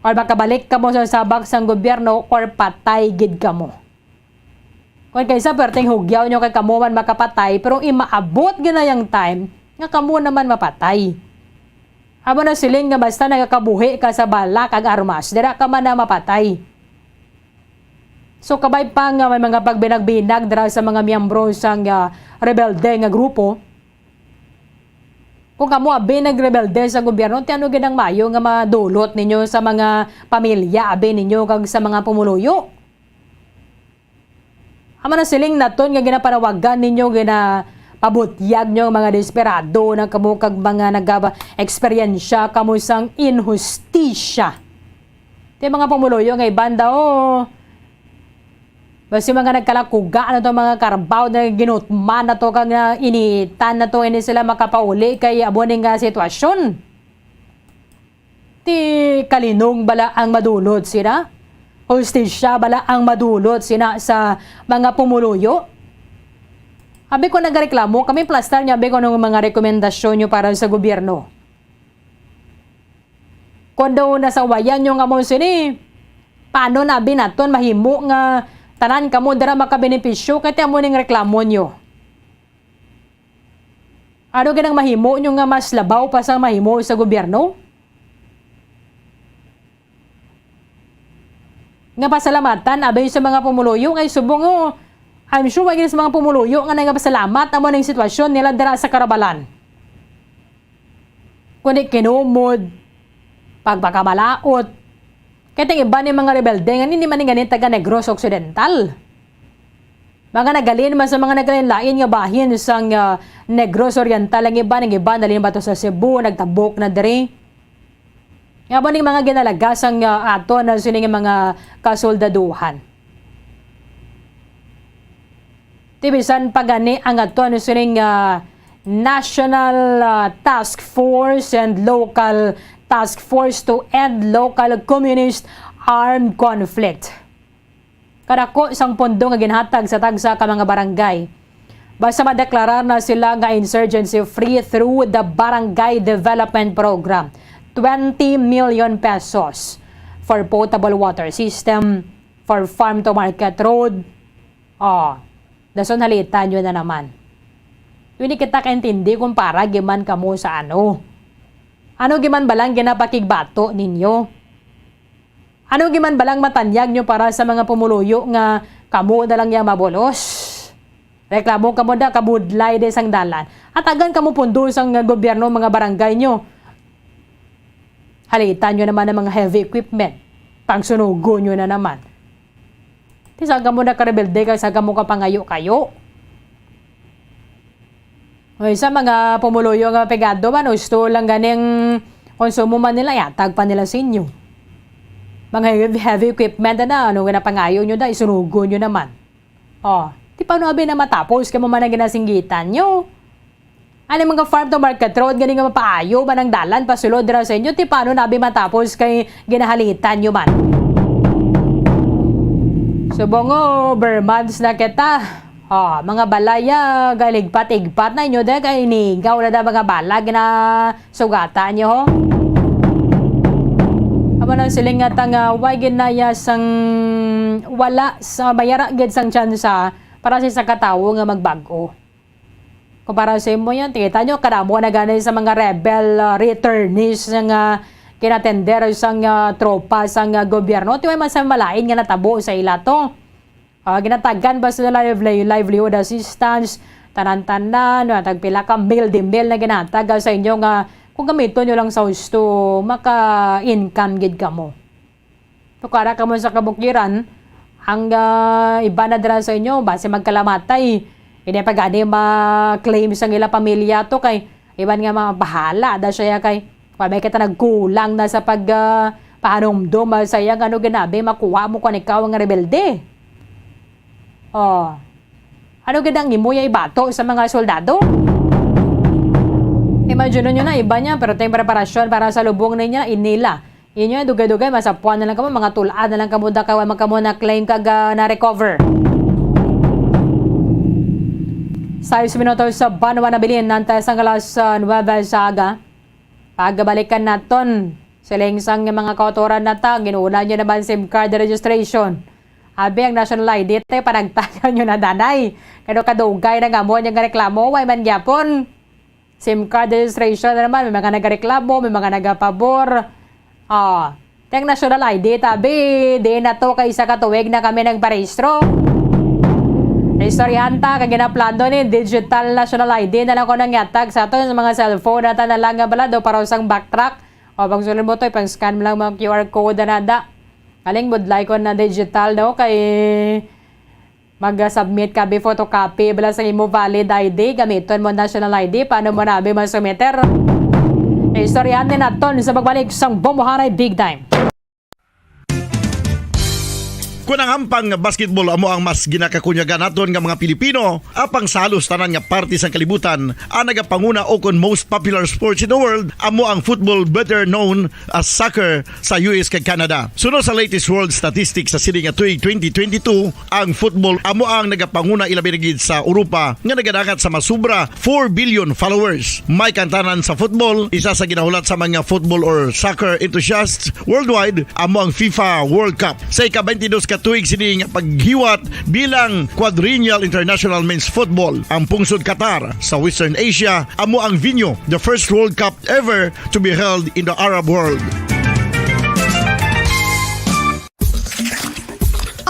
or makabalik kamo sa sabak sang gobyerno or patay gid kamo. Kung kaysa perting hugyaw nyo kay kamo man makapatay, pero imaabot gid na yung time nga kamo naman mapatay. Amo na siling nga basta nagakabuhi ka sa bala kag armas, dira ka man na mapatay. So, kabay pa nga may mga pagbinag-binag dira sa mga miyembro sang, ah, rebelde nga grupo. Kung kamo abi nagrebelde sa gobyerno, ti ano gid ang mayo nga madulot ninyo sa mga pamilya abi ninyo kag sa mga pumuluyo? Amo na siling naton nga ginapanawagan ninyo, ginapabutyag nyo ang mga desperado na kamo kag mga nagaba-, eksperyensya kamo sang inhustisya. Ti mga pumuluyo nga iban daw, Basi mga nagkalakuga na to, mga karbaw na ginutman na to, kag na initan na to, hindi sila makapauli kay amo ning, ah, sitwasyon. Ti kalinong bala ang madulot sina? Hustisya bala ang madulot sina sa mga pumuluyo? Abi ko nagareklamo kami, plastar niya, abi ko ng mga rekomendasyon nyo para sa gobyerno. Kung daw nasawayan nyo nga mo sini, paano na abi naton mahimo nga tanan kamo dira makabenepisyo kay ti amo ning reklamo nyo? Ano ginang mahimo nyo nga mas labaw pa sa mahimo sa gobyerno? Nga pasalamatan, abay sa mga pumuluyo, kay subong, oh, I'm sure, wala sa mga pumuluyo nga nagapasalamat amo ning sitwasyon nila dira sa Karabalan. Kundi kinumod, pagpakamalaot. Kay ting iba ni mga rebelde nga hindi man ni gani taga Negros Occidental. Mga nagalin man sa mga naglain-lain nga bahin sang, ah, Negros Oriental ang iba, ang iba nalin ba to sa Cebu, nagtabok na diri. Nga ba ning mga ginalaga sang, ah, aton na sining mga kasoldaduhan? Ti bisan pa gani ang aton sining, ah, National, ah, Task Force and Local Task Force to End Local Communist Armed Conflict. Kadako sang pondo nga ginhatag sa tagsa ka mga barangay. Basta madeklarar na sila nga insurgency-free through the Barangay Development Program, twenty million pesos for potable water system, for farm to market road. Oh, dason halitan nyo na naman. Hindi kita kaintindi kung para giman kamo sa ano. Ano giman balang ginapakigbato ninyo? Ano giman balang matanyag nyo para sa mga pumuluyo nga kamo na lang yang mabulos? Reklamo kamo na kabudlay de sang dalan. Atagan kamo pundo sang gobyerno, mga barangay nyo. Halitan nyo naman ang mga heavy equipment. Pangsunugo nyo na naman. Ti saga mo na karebelde kag saga mo kapangayo-kayo. Ay, sa mga pumuluyo nga pegado man, gusto lang ganing konsumo man nila, yatag pa nila sa inyo. Mga heavy, heavy equipment na, ano nga napangayo nyo da, isunugo nyo naman. Oh, ti paano abi na matapos kay mo man ang ginasinggitan nyo? Ano mga farm to market road, gani nga mapaayo man ang dalan pasulod dira sa inyo, ti paano na abi matapos kay ginahalitan nyo man? Subong, oh, ber months na kita. Oh, mga balaya, galigpat-igpat na inyo, dahil kay inigaw na da mga balag na sugata nyo, ho? Amo nang siling nga tanga, way ginaya sang wala sa mayara gid sang tsansa para sa isa ka tawo nga magbag-o. Kumpara sa imo yan, tingita nyo, kadamo na gani sa mga rebel, ah, returnees nga kinatender sang, ah, tropa sang, ah, gobyerno. Ti way man sa malain nga natabo sa ila to. Ah, ginatagan ba sila lively-, livelihood assistance? Tanan-tanan, ah, tagpila ka mil di mil na ginatag, ah, sa inyo nga kung gamiton nyo lang sa husto, maka-income gid kamo. Tukara kamo sa kabukiran, ang, ah, iba na dira sa inyo, basi magkalamatay. Hindi pa gani ma-claim sang ila pamilya to kay iban nga mga bahala da siya kay wa may kita nagkulang na sa pag, ah, pahanumdom, ah, sa iya nga ano ginabi, makuha mo kon ikaw ang rebelde. Oh. Ano gid ang imo ya ibato sa mga soldado? Imagine nyo na, iba niya, pero tayong preparasyon para sa lubong niya, inila. Inyo, dugay-dugay, masapuan na lang kamo, mga tulad na lang kamo, da kay wa man kamo na-claim kag, ah, na-recover. Sais minutos sa banwa nabilin, nanta sang alas, ah, nuwebe sa aga. Pagbalikan naton, siling sang mga kautoran na ta, ginuna nyo naman SIM card registration. Abi ang national I D, te, panagtagan nyo na danay. Kano kadugay na nga mo nga reklamo, way man gyapon. SIM card registration na naman, may mga nagareklamo, may mga nagapabor. Ah, teng national I D, tabi, di na to kay isa ka tuig na kami nagparehistro. Istoryahan ta, kag ginaplano ni digital national I D na lang ko nang yatag sa aton sa mga cellphone na ta na lang nga balado para usang backtrack. O, pag sulod mo to, ipang-scan mo lang mga Q R code na nada. Aling budlay ko na digital, no? Kay mag-submit ka bi photocopy bala sa imo valid I D, gamiton mo national I D, paano mo na abi masumiter? Istoryahan din naton sa pagbalik sang Bumuhanay Big Time. Kon ang hampang nga basketball amo ang mas ginakakunyagan naton nga mga Pilipino, apang sa halos tanan nga parte sang kalibutan, ang nagapanguna o kon most popular sports in the world amo ang football, better known as soccer, sa U S kag Canada. Suno sa latest world statistics sa sini nga tuig twenty twenty-two, ang football amo ang nagapanguna, ilabi na gid sa Europa, nga nagadangat sa masubra four billion followers. May kantanan sa football, isa sa ginahulat sa mga football or soccer enthusiasts worldwide amo ang FIFA World Cup. Sa ika-twenty-dos ka tuig sini nga paghiwat bilang Quadrennial International Men's Football, ang pungsod Qatar sa Western Asia amo ang venue. The first World Cup ever to be held in the Arab world.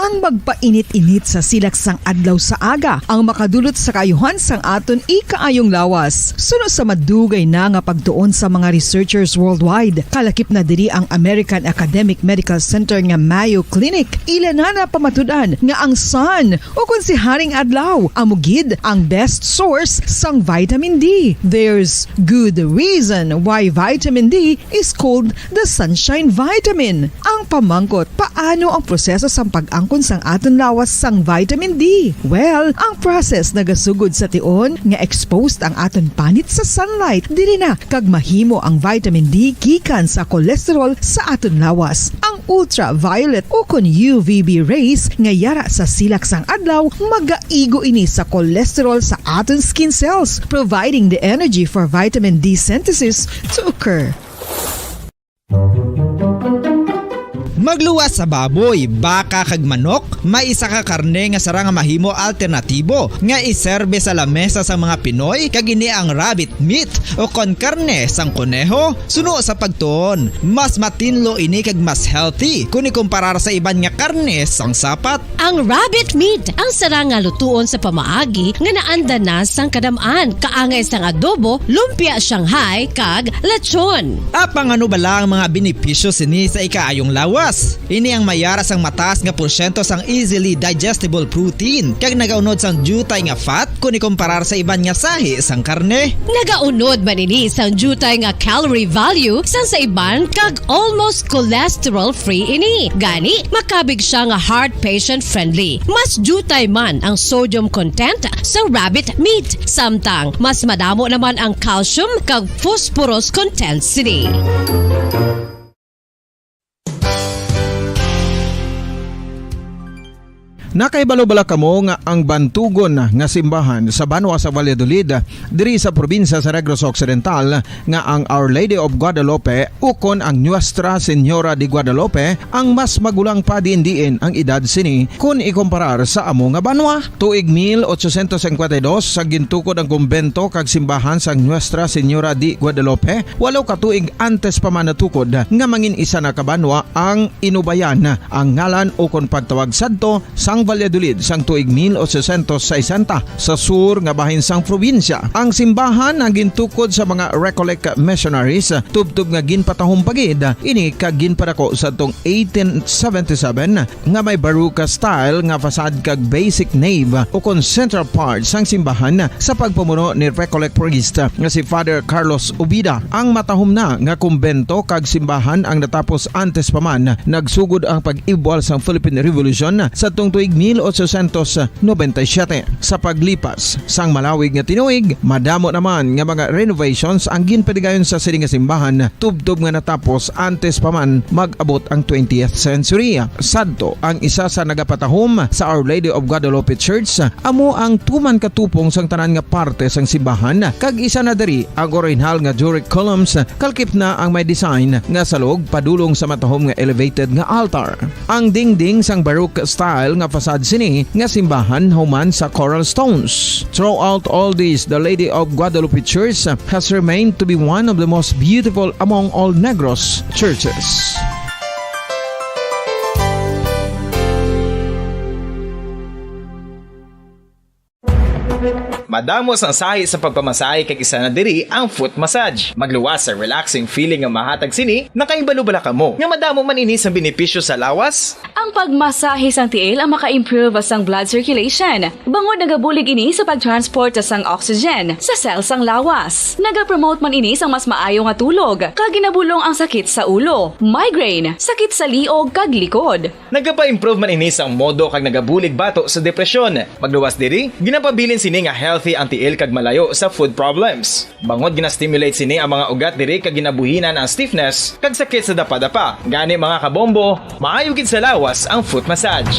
Ang magpainit-init sa silak sang adlaw sa aga ang makadulot sa kaayuhan sang aton ikaayong lawas. Suno sa madugay na nga pagtuon sa mga researchers worldwide, kalakip na diri ang American Academic Medical Center nga Mayo Clinic. Ila na napamatud-an nga ang sun, o kon si Haring Adlaw, amo gid ang best source sang vitamin D. There's good reason why vitamin D is called the sunshine vitamin. Ang pamangkot, paano ang proseso sang pag-angkon sang aton lawas sang vitamin D? Well, ang process nagasugod sa tion nga exposed ang aton panit sa sunlight. Diri na kag mahimo ang vitamin D gikan sa cholesterol sa aton lawas. Ang ultraviolet o kon U V B rays nga yara sa silak sang adlaw magaigo ini sa cholesterol sa aton skin cells, providing the energy for vitamin D synthesis to occur. Magluwas sa baboy, baka, kag manok, may isa ka karne nga sarang nga mahimo alternatibo nga iserbe sa lamesa sang mga Pinoy, kag ini ang rabbit meat o kon karne sang koneho. Suno sa pagtuon, mas matinlo ini kag mas healthy kon ikumparar sa iban nga karne sang sapat. Ang rabbit meat ang sarang nga lutuon sa pamaagi nga naanda na sang kadam-an, kaangay sang adobo, lumpia Shanghai, kag lechon. Apang ano bala ang mga benepisyo sini sa ikaayong lawas? Ini ang mayara sang mataas nga porsyento sang easily digestible protein kag nagaunod sang diutay nga fat kon ikumparar sa iban nga sahi sang karne. Nagaunod man ini sang diutay nga calorie value sang sa iban kag almost cholesterol-free ini. Gani, makabig siya nga heart patient-friendly. Mas diutay man ang sodium content sa rabbit meat, samtang mas madamo naman ang calcium kag phosphorus content sini. Nakahibalo bala kamo nga ang bantugon nga simbahan sa banwa sa Valladolid, diri sa probinsya sa Negros Occidental, nga ang Our Lady of Guadalupe ukon ang Nuestra Señora de Guadalupe ang mas magulang pa diin-diin ang edad sini kon ikumparar sa amo nga banwa? Tuig mil ochocientos cincuenta y dos sa gintukod ang kumbento kag simbahan sang Nuestra Señora de Guadalupe, walo ka tuig antes pa man natukod nga mangin isa na ka banwa ang Inubayan ang ngalan ukon pagtawag sadto sang Valladolid sang tuig mil ochocientos sesenta sa sur nga bahin sang probinsya. Ang simbahan ang gintukod sa mga Recollect missionaries, tubtob nga ginpatahom pa gid ini kag ginpadako sadtong eighteen seventy-seven nga may Baroque style nga facade kag basic nave ukon central part sang simbahan sa pagpamuno ni Recollect priest nga si Father Carlos Ubida. Ang matahom na nga kumbento kag simbahan ang natapos antes pa man nagsugod ang pag-ibwal sang Philippine Revolution sadtong tuig mil ochocientos noventa y siete. Sa paglipas sang malawig nga tinuig, madamo naman nga mga renovations ang ginpadigayon sa sini nga simbahan, tubtob nga natapos antes pa man mag-abot ang twentieth century. Sadto, ang isa sa nagapatahom sa Our Lady of Guadalupe Church amo ang tuman ka tupong sang tanan nga parte sang simbahan, kag isa na diri ang orihinal nga Doric columns, kalakip na ang may design nga salog padulong sa matahom nga elevated nga altar. Ang dingding sang Baroque style nga facade sini nga simbahan human sa coral stones. Throughout all this, the Lady of Guadalupe Church has remained to be one of the most beautiful among all Negros churches. Madamo sang sahi sa pagpamasahe, kag isa na diri ang foot massage. Magluwas sa relaxing feeling nga mahatag sini. Nakahibalo bala kamo nga madamo man ini sang benepisyo sa lawas? Ang pagmasahe sang tiil ang maka-improve sang blood circulation, bangod nagabulig ini sa pag-transport sang oxygen sa cell sang lawas. Nagapromote man ini sang mas maayo nga tulog, kag ginabulong ang sakit sa ulo, migraine, sakit sa liog, kag likod. Nagapa-improve man ini sang modo kag nagabulig bato sa depresyon. Magluwas diri, ginapabilin sini nga healthy ang tiil kag malayo sa foot problems. Bangod gina-stimulate sini ang mga ugat diri kag ginabuhinan ang stiffness kag sakit sa dapadapa. Gani, mga kabombo, maayo gid sa lawas ang foot massage.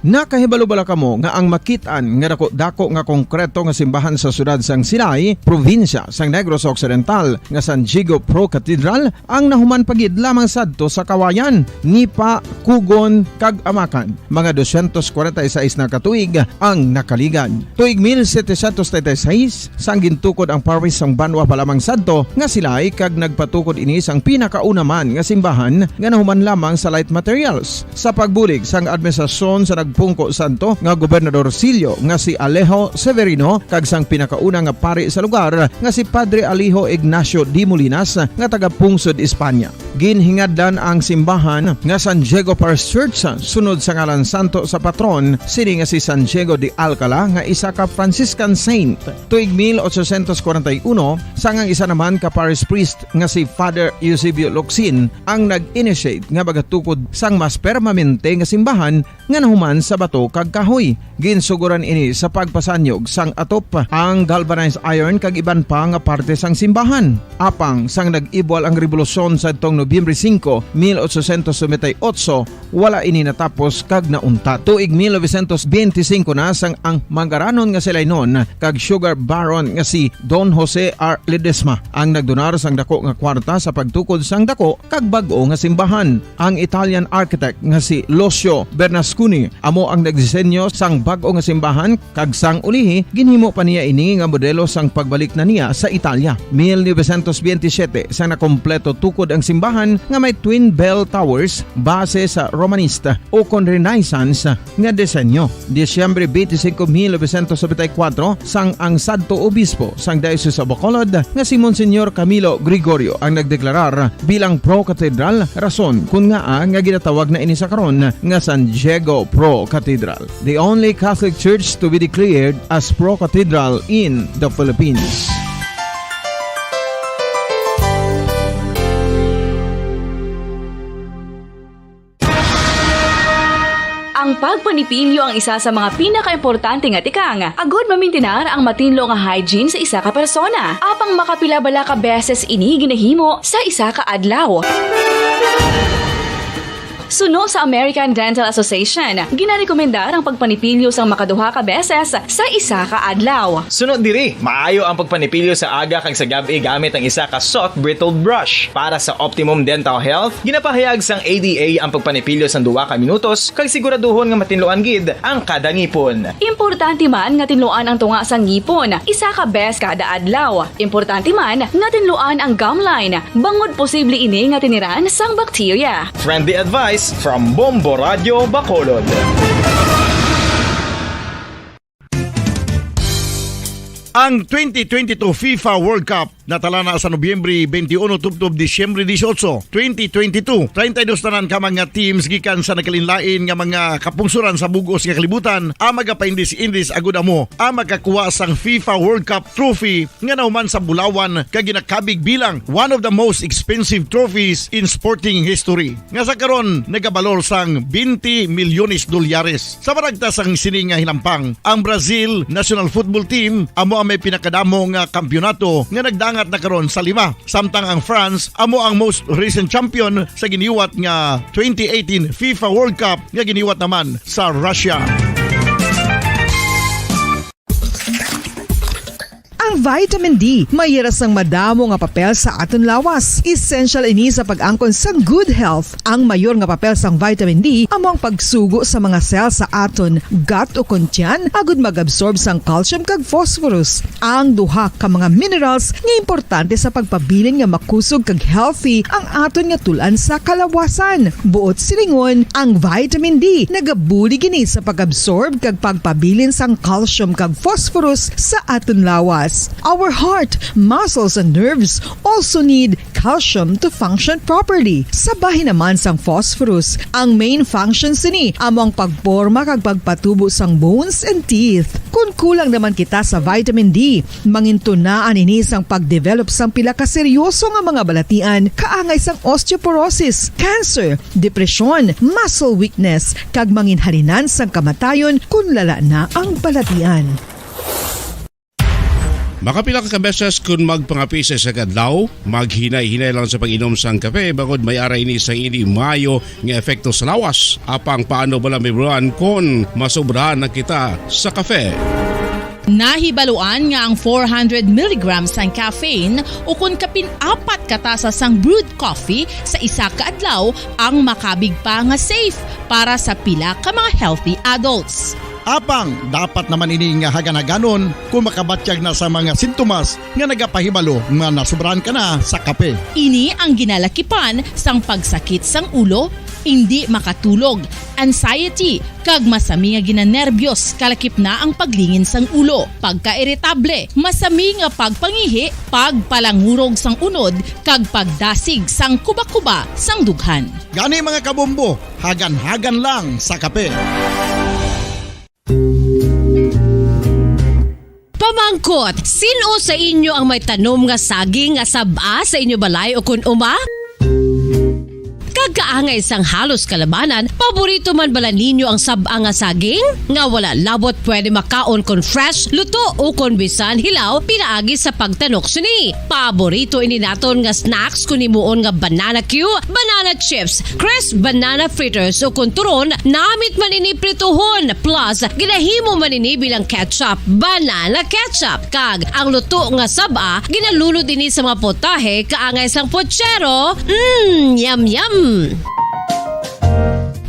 Nakahibalo bala kamo nga ang makit-an nga dako-dako nga konkreto nga simbahan sa siyudad sang Silay, probinsya sang Negros Occidental, nga San Diego Pro Cathedral, ang nahuman pa gid lamang sadto sa Kawayan, Nipa, Kugon, kag Amakan? Mga dosyentos kwarenta y seis na ka tuig ang nakaligad. Tuig mil setecientos treinta y seis, sang gintukod ang parish sang banwa pa lamang sadto nga Silay, kag nagpatukod ini sang pinakauna man nga simbahan nga nahuman lamang sa light materials. Sa pagbulig sang administrasyon sa nagpungko sadto nga gobernador silyo nga si Alejo Severino kag sang pinakauna nga pari sa lugar nga si Padre Alejo Ignacio de Molinas nga taga-pungsod Espanya. Ginhingadlan ang simbahan nga San Diego Parish Church sunod sa ngalan santo sa patron sini nga si San Diego de Alcala, nga isa ka Franciscan saint. Tuig mil ochocientos kwarenta y uno, sang ang isa naman ka parish priest nga si Father Eusebio Locsin ang nag-initiate nga magatukod sang mas permanente nga simbahan nga nahuman sa bato kag kahoy. Ginsugoran ini sa pagpasanyog sang atop, ang galvanized iron kag iban pa nga parte sang simbahan. Apang sang nag-ibwal ang rebolusyon sadtong Nobyembre singko, mil ochocientos noventa y ocho, wala ini natapos kag nauntat. Tuig mil novecientos benti singko na, sang ang manggaranon nga si Lainon kag sugar baron nga si Don Jose R. Ledesma ang nagdonar sang dako nga kwarta sa pagtukod sang dako kag bag-o nga simbahan. Ang Italian architect nga si Lucio Bernasconi amo ang nagdisenyo sang bag-o nga simbahan, kag sang ulihi ginhimo pa niya ini nga modelo sang pagbalik na niya sa Italia. Mil novecientos benti siyete, sang nakompleto tukod ang simbahan nga may twin bell towers base sa Romanista o kon Renaissance nga disenyo. Disyembre benti singko, mil novecientos nobenta y kuwatro, sang ang sadto obispo sang Diocese of Bacolod nga si Monsignor Camilo Gregorio ang nagdeklarar bilang pro-cathedral, rason kon ngaa nga ginatawag na ini sa karon nga San Diego Pro Cathedral, the only Catholic Church to be declared as pro-cathedral in the Philippines. Ang pagpanipilyo ang isa sa mga pinakaimportante nga tikang agud mamintinar ang matinlo nga hygiene sa isa ka persona. Apang makapila bala ka beses ini ginahimo sa isa ka adlaw? Suno sa American Dental Association, ginarekomendar ang pagpanipilyo sang makaduha ka beses sa isa ka adlaw. Suno diri, maayo ang pagpanipilyo sa aga kag sa gab-i gamit ang isa ka soft bristled brush. Para sa optimum dental health, ginapahayag sang A D A ang pagpanipilyo sang duha ka minutos kag siguraduhon nga matinluan gid ang kada ngipon. Importante man nga tinluan ang tunga sang ngipon isa ka bes kada adlaw. Importante man nga tinluan ang gum line, bangod posible ini nga tiniran sang bakterya. Friendly advice from Bombo Radio Bacolod. Ang twenty twenty-two FIFA World Cup natala na sa Nobyembre twenty-one tubtob Disyembre dieciocho, twenty twenty-two. Treinta y dos tanan ka mga teams gikan sa nagkalainlain nga mga kapungsoran sa bug-os nga kalibutan ang magapaindis-indis agud amo ang makakuha sang FIFA World Cup trophy nga nahuman sa bulawan kag ginakabig bilang one of the most expensive trophies in sporting history, nga sa karon nagabalor sang twenty milyones dolyares. Sa panagta sang sini nga hinampang, ang Brazil national football team amo ang may pinakadamo nga kampiyonato nga nagdangat na karon sa lima, samtang ang France amo ang most recent champion sa giniwat nga twenty eighteen FIFA World Cup nga giniwat naman sa Russia. Ang Vitamin D, may yara sang madamo nga papel sa aton lawas. Essential ini sa pag-angkon sang good health. Ang mayor nga papel sang vitamin D amo ang pagsugo sa mga cell sa aton gut o kon tiyan agud mag-absorb sang calcium kag phosphorus, ang duha ka mga minerals nga importante sa pagpabilin nga makusog kag healthy ang aton nga tul-an sa kalawasan. Buot silingon, ang vitamin D nagabulig ini sa pag-absorb kag pagpabilin sang calcium kag phosphorus sa aton lawas. Our heart, muscles, and nerves also need calcium to function properly. Sa bahin naman sang phosphorus, ang main function sini amo ang pagporma kag pagpatubo sang bones and teeth. Kon kulang naman kita sa vitamin D, mangintunaan ini sang pag-develop sang pila ka seryoso nga mga balatian kaangay sang osteoporosis, cancer, depresyon, muscle weakness, kag manginhalinan sang kamatayon kon lala na ang balatian. Makapila ka beses kon magpangape sa isa ka adlaw, maghinay-hinay lang sa pag-inom sang kape, bangod may ara ini sang indi maayo nga epekto sa lawas. Apang paano bala, Ma'am Ron, kon masobrahan na kita sa kape? Nahibaluan nga ang four hundred milligrams sang caffeine, o kon kapin apat ka tasa sang brewed coffee sa isa ka adlaw, ang makabig pa nga safe para sa pila ka mga healthy adults. Apang dapat naman ini nga hagan-haganon kung makabatyag na sa mga sintomas nga nagapahibalo nga nasobrahan ka na sa kape. Ini ang ginalakipan sang pagsakit sang ulo, indi makatulog, anxiety, kag masami nga ginanerbiyos, kalakip na ang paglingin sang ulo, pagkairitable, masami nga pagpangihi, pagpalangurog sang unod, kag pagdasig sang kuba-kuba sang dughan. Gani, mga kabombo, hagan-hagan lang sa kape. Pamangkot, sin-o sa inyo ang may tanom nga saging nga sab-a sa inyo balay o kun uma? Kag kaangay sang halos kalabanan, paborito man bala ninyo ang sab-a nga saging? Nga wala labot pwede makaon kon fresh, luto, o kon bisan hilaw pinaagi sa pagtanok sini. Paborito ini naton nga snacks kon himuon nga banana cue, banana chips, crisp banana fritters, o kon turon, namit man ini prituhon, plus ginahimo man ini bilang ketchup, banana ketchup. Kag ang luto nga sab-a, ginalunod ini sa mga potahe kaangay sang puchero. Mm, yum, yum!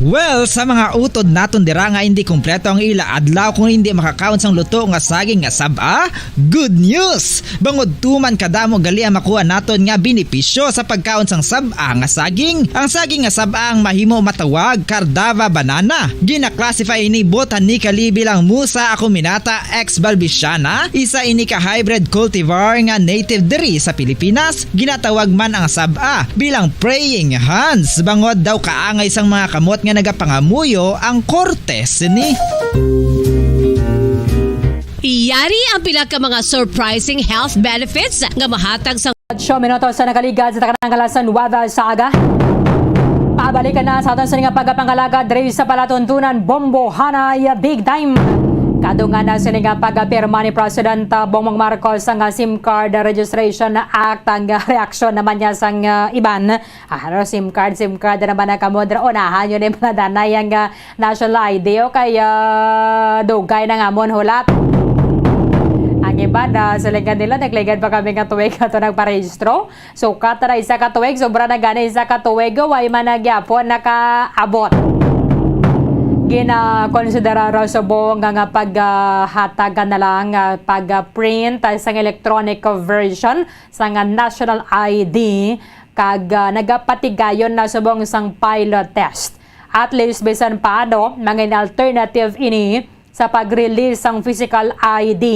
Well, sa mga utod naton dira nga hindi kompleto ang ila adlaw kung hindi makakaon sang luto nga saging nga sab-a, good news! Bangod tuman kadamo gali ang makuha naton nga benepisyo sa pagkaon sang sab-a nga saging. Ang saging nga sab-a ang mahimo matawag Cardava banana. Gina-classify ini botanically bilang Musa acuminata ex balbisiana. Isa ini ka hybrid cultivar nga native diri sa Pilipinas. Ginatawag man ang sab-a bilang praying hands, bangod daw kaangay sang mga kamot nga nagapangamuyo ang korte sini. Yari ang pila ka mga surprising health benefits nga mahatag sa Ocho minutos sa nakaligad sa takanang kalasan, wada sa aga. Pabalikan na sa aton sini nga pagpangalagad diri sa palatuntunan, Bombo Hanay Big Time. Kadungan na sini nga pagpirma ni President, ah, Bongbong Marcos ang, ah, SIM card Registration Act. Ang, ah, reaksyon naman niya sang, ah, iban. Ah, ano, SIM card, SIM card naman ang kamodra. Unahan yun yung mga danay ang, ah, national I D o kay, ah, dugay na nga amon hulat. Ang iban, ah, silingan nila, nagligad pa kami nga tuig ato nagparehistro. Sukat na isa ka tuig, sobra na gani isa ka tuig, way man na gyapon nakaabot. Ginakonsidera ra subong nga, nga paghatag na lang, ah, pag-print, ah, sang electronic version sang, ah, national I D, kag, ah, nagapatigayon na subong sang pilot test. At least, bisan paano, mga alternative ini sa pag-release sang physical I D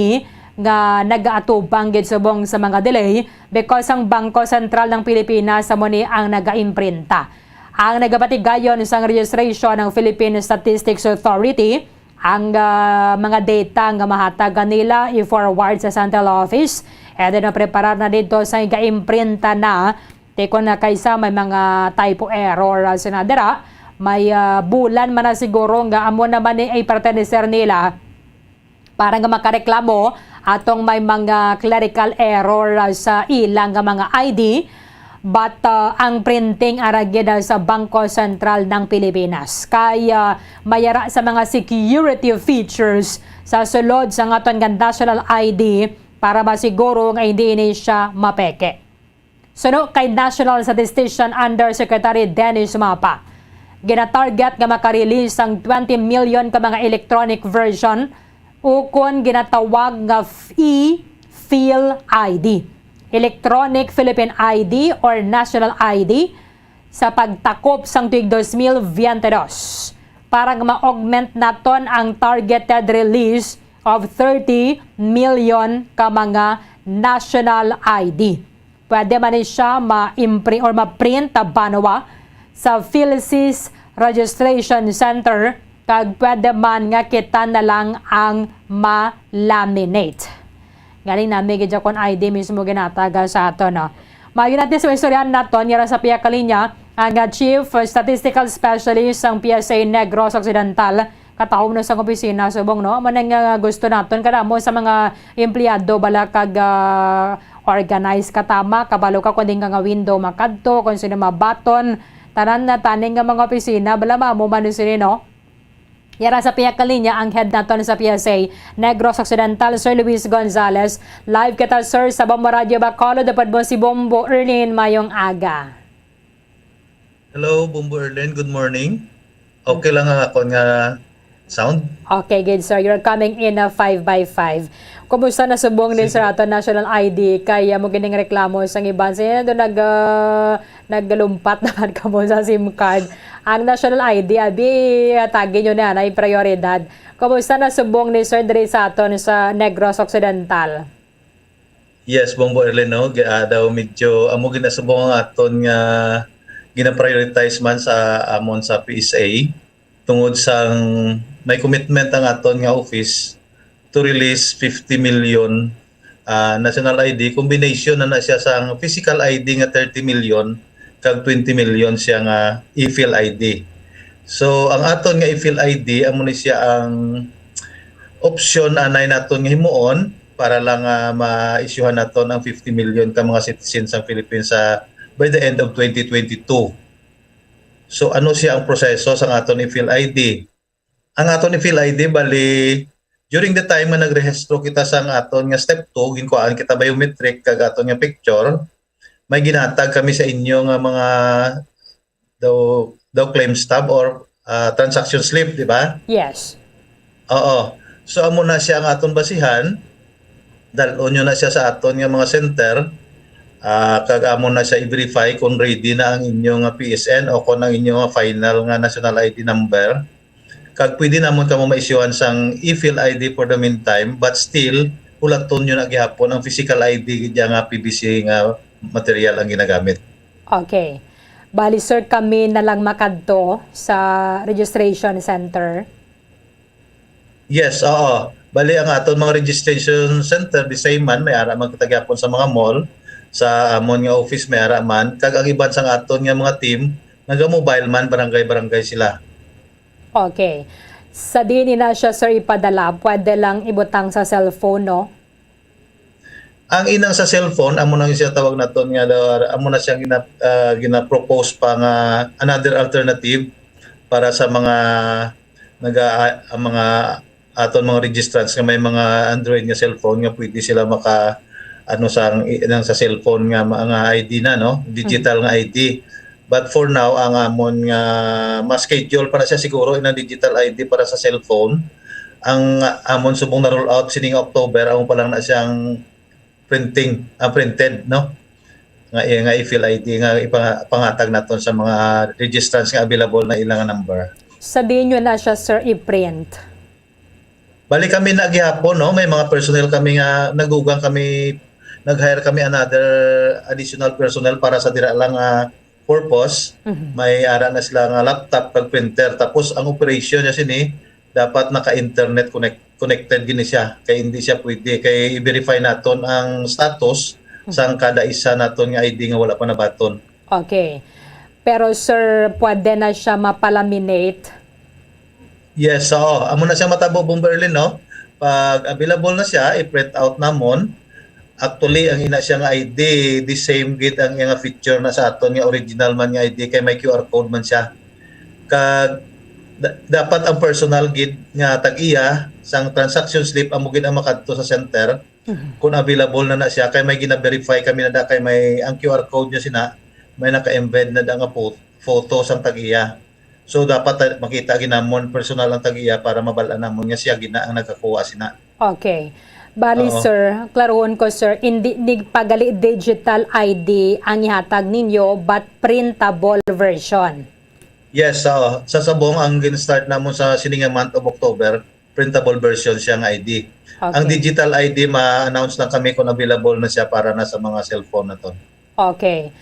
nga nagaatubang gid subong sa mga delay because ang Bangko Sentral ng Pilipinas amo ni ang nagaimprenta. Ang nagapatigayon sang registration ng Philippine Statistics Authority, ang, ah, mga data nga mahatag kanila i-forward sa central office, and then mapreparar na dito sa igaimprenta na. Tikon na kaysa may mga typo error, ah, sina dira, may, ah, bulan man na siguro nga amo naman ni ay pertenecer nila para nga makareklamo atong may mga clerical error, ah, sa ilang nga mga I D. But, ah, ang printing ara gid, ah, sa Bangko Sentral ng Pilipinas kay, ah, mayara sa mga security features sa sulod sa aton nga national I D para masiguro nga hindi ini siya mapeke. Suno kay National Statistician Undersecretary Dennis Mapa, ginatarget nga makarelease ang twenty million ka mga electronic version ukon ginatawag nga e-fil I D, Electronic Philippine I D or National I D, sa pagtakop sang tuig dos mil biyente dos para nga ma-augment naton ang targeted release of thirty million ka mga national I D. Pwede man ni siya ma-impre-, or ma-print, ah, banwa sa PhilSys Registration Center, kag pwede man nga kita na lang ang ma-laminate. Galing nami gid kon I D mismo ginataga sa ato, no? Maayo natin sa istoryahan naton, yara sa pihak kalinya, ang, ah, Chief Statistical Specialist sang P S A Negros Occidental, katahom na sang opisina, subong, no? Amo na nga gusto naton, kadamo sa mga empleyado, bala kag, ah, organize ka tama, kabalo ka kung din ka nga window makadto, kung sino mabaton, tanan na taning nga mga opisina, bala mamo man sini, no? Yara sa pihak kalinya ang head naton sa P S A Negros Occidental, Sir Luis Gonzalez. Live kita, sir, sa Bombo Radio Bacolod. Upod mo si Bombo Erlin. Mayong aga. Hello, Bombo Erlin. Good morning. Okay lang ang akon nga sound? Okay, good, sir. You're coming in, uh, five by five. Kumusta na subong ni, sir, ato national I D? Kay, uh, mo gining reklamo sang iban. Sino do nag, uh, naggalumpat naman kamo sa sim card? Ang national I D, abi, hatagi nyo na, na prioridad. Kumusta na subong ni, sir, diri sa aton sa Negros Occidental? Yes, Bombo Erlin, no? Gi-, ah, daw medyo amo ginasubong ang aton nga gina-prioritize man sa amon sa P S A, tungod sang may commitment ang aton nga office to release fifty million, ah, national I D. Combination na na siya sang physical I D nga thirty million kag twenty million siya nga e-fil I D. So, ang aton nga e-fil I D, amo ni siya ang option anay naton nga himuon para lang, ah, ma-issuehan naton ang fifty million ka mga citizens sang Philippines sa, by the end of twenty twenty-two. So, ano siya ang proseso sang aton e-fil I D? Ang aton e-fil I D, bali, during the time nga nagrehistro kita sang aton nga step two, ginkuhaan kita biometric kag aton nga picture, may ginatag kami sa inyo nga mga daw, daw claim stub or, ah, transaction slip, di ba? Yes. Oo. So, amo na siya ang aton basihan. Dal-on nyo na siya sa aton nga mga center. Ah, kag amo na siya i-verify kung ready na ang inyo nga P S N o kung ang inyo nga final nga national I D number. Kag pwede namon kamo ma-issuehan sang e-fil I D for the meantime, but still, hulaton nyo na gihapon ang physical I D gid nga P V C nga material ang ginagamit. Okay. Bali, sir, kami na lang makadto sa registration center? Yes, oo. Bali, ang aton mga registration center, the same man, may ara man kita gyapon sa mga mall, sa amon nga office, may ara man, kag ang iban sang aton nga mga team, naga-mobile man, barangay-barangay sila. Okay. Sa diin ina siya, sir, ipadala, pwede lang ibutang sa cellphone, no? Ang inang sa cellphone, amo nang siya tawag naton nga daw, amo na siyang gina-, ah, gina-propose pa nga another alternative para sa mga naga-, ang mga aton mga registrants nga may mga Android nga cellphone nga pwede sila maka, ano, sa, inang sa cellphone nga mga I D na, no? Digital nga I D. But for now, ang amon nga ma-schedule pa na siya siguro inang digital I D para sa cellphone. Ang amon subong na-roll out sining October, amo pa lang na siyang printing, ah, printed, no? Nga, eh, nga e-fil I D nga ipanga-, pangatag naton sa mga registrants nga available na ilang number. Sa diin nyo na siya, sir, i-print? Bali kami na gihapon, no? May mga personnel kami nga nagugang kami, nag-hire kami another additional personnel para sa dira lang nga purpose. Mhm. May ara na sila nga laptop kag printer. Tapos ang operation niya sini, dapat naka-internet connect-, connected gini siya. Kay hindi siya pwede. Kay i-verify naton ang status Mhm. sang kada isa naton nga I D nga wala pa nabaton. Okay. Pero, sir, pwede na siya mapalaminate? Yes, oo. Amo na siya matabo, Bombo Erlin, no? Pag available na siya, i-print out namon. Actually, ang ina siya nga I D, the same gid ang iya nga feature na sa aton nga original man nga I D, kay may Q R code man siya. Kag da-, dapat ang personal gid nga tag-iya sang transaction slip amo gid ang makadto sa center. kung available na na siya, kay may gina-verify kami na da, kay may, ang Q R code niya sina, may naka-embed na da nga pho-, photo sang tag-iya. So, dapat, ah, makita ginamon personal ang tag-iya para mabal-an namon nga siya gina ang nagkakuha sina. Okay. Bali, Oo. sir, klaruhon ko, sir, hindi ni pagali digital I D ang ihatag ninyo, but printable version. Yes, oo. Sa subong, ang gin-start namon sa sini nga month of October, printable version siya nga I D. Ang Okay. digital I D, ma-announce lang kami kung available na siya para na sa mga cellphone naton. Okay.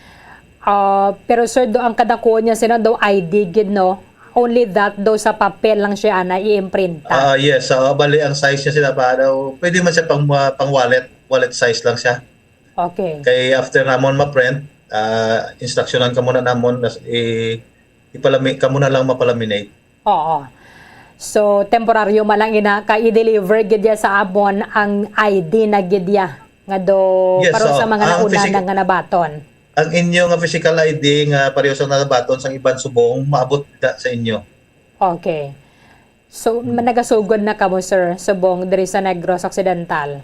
Ah, pero, sir, do ang kadakuan niya sina do I D gid, no? Only that do sa papel lang siya na i-imprinta. Ah, yes, ah, bali ang size niya sila pa daw, pwede man siya pang, ah, pang wallet, wallet size lang siya. Okay. Kay after namon ma-print, ah, instructionan ka muna namon, nas-, i-, ipalami-, ka muna lang mapalaminate. Oo. So, temporaryo man lang ina, kay i-deliver gid ya sa amon ang I D na gid ya nga do Yes, pareho so, sa mga ang nauna physic-, na nga nabaton. Ang inyo nga physical I D nga pareho sa nabaton sang iban subong, maabot da sa inyo. Okay. So, Mm. ma-, nagasugod na kamo, sir, subong diri sa Negros Occidental?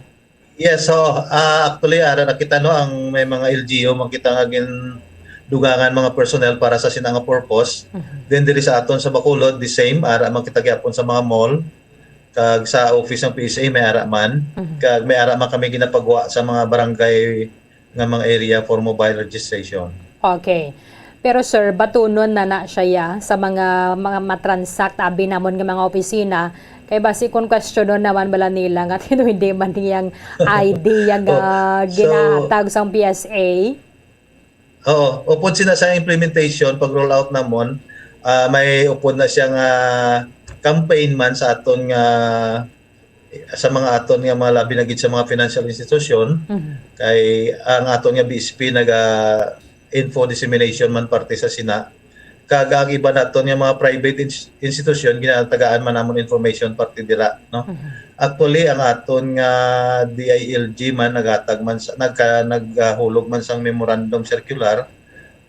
Yes, so, ah, actually, ara na kita, no, ang may mga L G U, man kita nga gindugangan mga personnel para sa sina nga purpose. Mhm. Then, diri sa aton sa Bacolod, the same, ara man kita gyapon sa mga mall, kag sa office ng P S A, may ara man, Mhm. kag may ara man kami ginapagwa sa mga barangay nga mga area for mobile registration. Okay. Pero, sir, batunon na na siya ya sa mga, mga matransact, abi namon nga mga opisina, kay basi kung questionon naman bala nila nga hindi man niyang I D yang, Oh, ah, so ginahatag sang P S A. Oo, upod sina sa implementation, pag roll out namon, ah, may upod na siya nga campaign man sa aton nga, sa mga aton nga mga labi na gid sa mga financial institution, Mhm. kay ang aton nga B S P naga info dissemination man parte sa sina. Kag ang iba naton nga mga private ins-, institution, ginatagaan man namon information parte dira, no? Mhm. Actually, ang aton nga D I L G man naghatag man sa, nagka-, naghulog man sang memorandum circular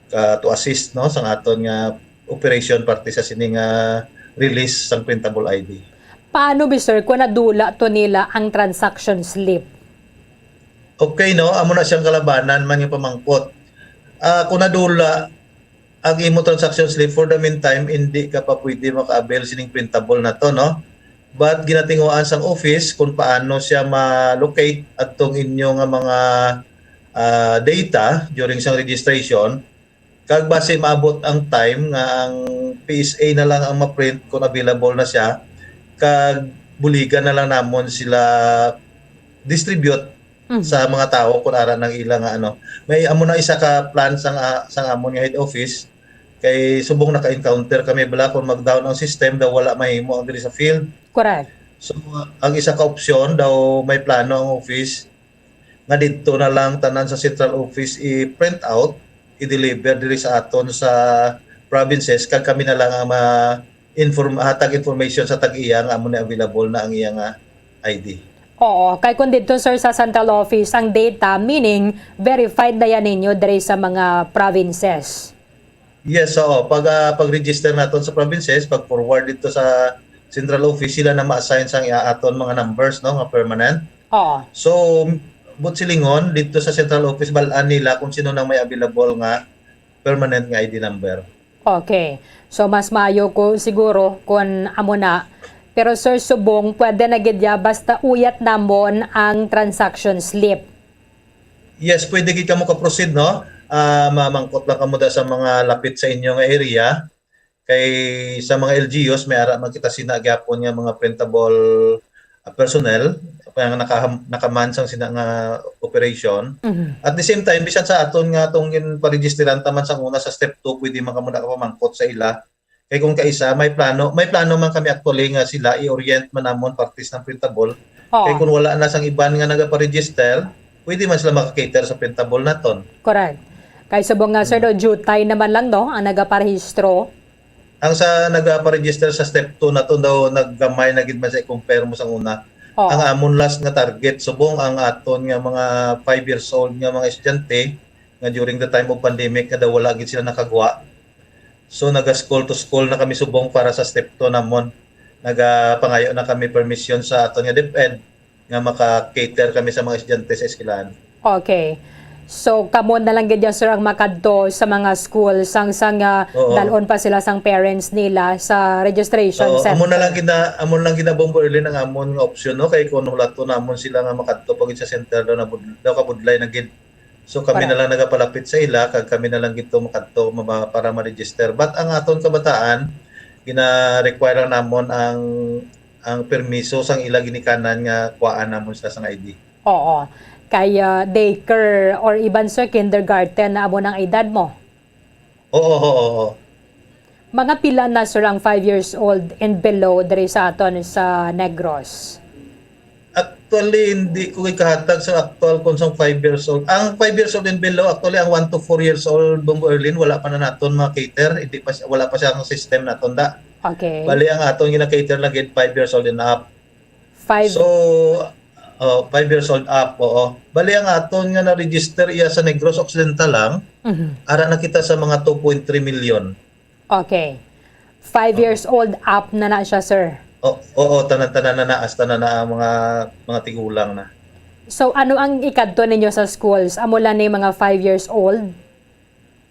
ka to assist, no, sang aton nga operation parte sa sini nga release sang printable I D. Paano bi, sir, kung nadula to nila ang transaction slip? Okay, no? Amo na siyang kalabanan man yung pamangkot. Ah, kung nadula ang imo transaction slip, for the meantime, hindi ka pa pwede maka-avail sining printable na to, no? But ginatinguhaan sang office kung paano siya ma-locate adtong inyo nga mga, ah, data during sang registration. Kag basi maabot ang time nga ang P S A na lang ang ma-print kung available na siya, kag buligan na lang namon sila distribute Mhm. sa mga tawo kung ara nang ila nga ano. May amo na isa ka plan sang, ah, sang amon nga head office, kay subong naka-encounter kami bala kung mag-down ang system daw wala mahimo ang diri sa field. Correct. So, ang isa ka opsyon daw may plano ang office nga didto na lang tanan sa central office i-print out, i-deliver diri sa aton sa provinces, kag kami na lang ang ma-inform-, hatag information sa tag-iya nga amo ni available na ang iya nga I D. Oo, kay kung didto, sir, sa central office ang data, meaning verified na yan ninyo diri sa mga provinces. Yes, oo. Pag, ah, pag-register naton sa provinces, pag-forward dito sa central office, sila na ma-assign sang aton mga numbers, no, nga permanent. Oo. So, but silingon, dito sa central office, balaan nila kung sino nang may available nga permanent nga I D number. Okay. So, mas maayo ko siguro kung amo na. Pero, sir, subong, pwede na gid ya, basta uyat namon ang transaction slip. Yes, pwede gid kamo ka-proceed, no? Ah, mamangkot lang kamo da sa mga lapit sa inyo nga area. Kay sa mga L G Us, may ara man kita sina gyapon nga mga printable, ah, personnel nga naka-, naka-man sang sina nga operation. Mhm. At the same time, bisan sa aton nga atong ginparegisteran ta man sang una sa step two, pwede man kamo nakapamangkot sa ila. Kay kung kaisa, may plano, may plano man kami actually nga sila i-orient man namon partis ng printable. Oo. Kay kung wala na sang iban nga nagaparegister, pwede man sila maka-cater sa printable naton. Correct. Kay subong nga, sir, Mm. do, jutay naman lang, no, ang nagaparehistro. Ang sa nagaparegister sa step two naton daw, naggamay na gid man sa i-compare mo sang una. Oo. Ang amon last nga target, subong ang aton nga mga five years old nga mga estudyante, nga during the time of pandemic, nga daw wala gid sila nakagwa. So, naga-school to school na kami subong para sa step two namon. Nagapangayo na kami permission sa aton nga DepEd nga maka-cater kami sa mga estudyante sa eskwelahan. Okay. So, kamo na lang gid, sir, ang makadto sa mga school sang, sang, ah, Oo. dalon pa sila sang parents nila sa registration Oo, center. Amo na lang gina amo na lang gina Bombo Erlin ang amon nga option, no, kay kung hulaton namon sila nga makadto pa gid sa center daw, nabud- daw kabudlay na gid. So kami Correct. na lang nagapalapit sa ila kag kami na lang gid to makadto maba- para ma-register. But ang aton kabataan, gina-require lang namon ang ang permiso sang ila ginikanan nga kuhaan namon sila sang I D. Oo. Kay, ah, daycare or iban, sir, kindergarten na amo nang edad mo. Oo, oo, oo. Mga pila na, sir, ang five years old and below diri sa aton sa Negros? Actually, hindi ko ikahatag sa actual kung sang five years old. Ang five years old and below, actually, ang one to four years old, Bombo Erlin, wala pa na naton mga cater. Hindi pa, siya- wala pa siya ang system naton da. Okay. Bali, ang aton gina-cater lang gid five years old and up. Five. So, oh, five years old up, oo. Bali, ang aton nga na-register iya sa Negros Occidental lang, Mhm. ara na kita sa mga two point three million. Okay. Five years old up na na siya, sir. O, oo, tanan-tanan na na, hasta na na ang mga, mga tigulang na. So, ano ang ikadto ninyo sa schools? Amo lang ni mga five years old?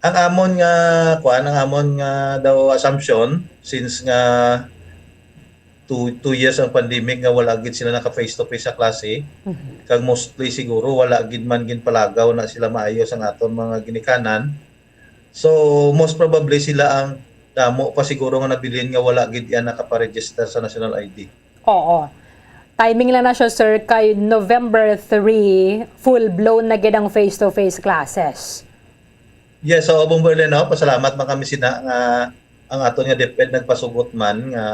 Ang amon nga, kuan, ang amon nga daw assumption, since nga two, two years ang pandemic nga wala gid sila naka face to face sa klase, Mhm. kag mostly siguro wala gid man ginpalagaw na sila maayo sa aton mga ginikanan. So, most probably sila ang damo pa siguro nga nabilin nga wala gid yan nakaparegister sa national I D. Oo. Timing lang na siya, sir, kay November three, full-blown na gid ang face-to-face classes. Yes, so, Bombo Erlin, no? Pasalamat man kami sina nga ang aton nga DepEd nagpasugot man nga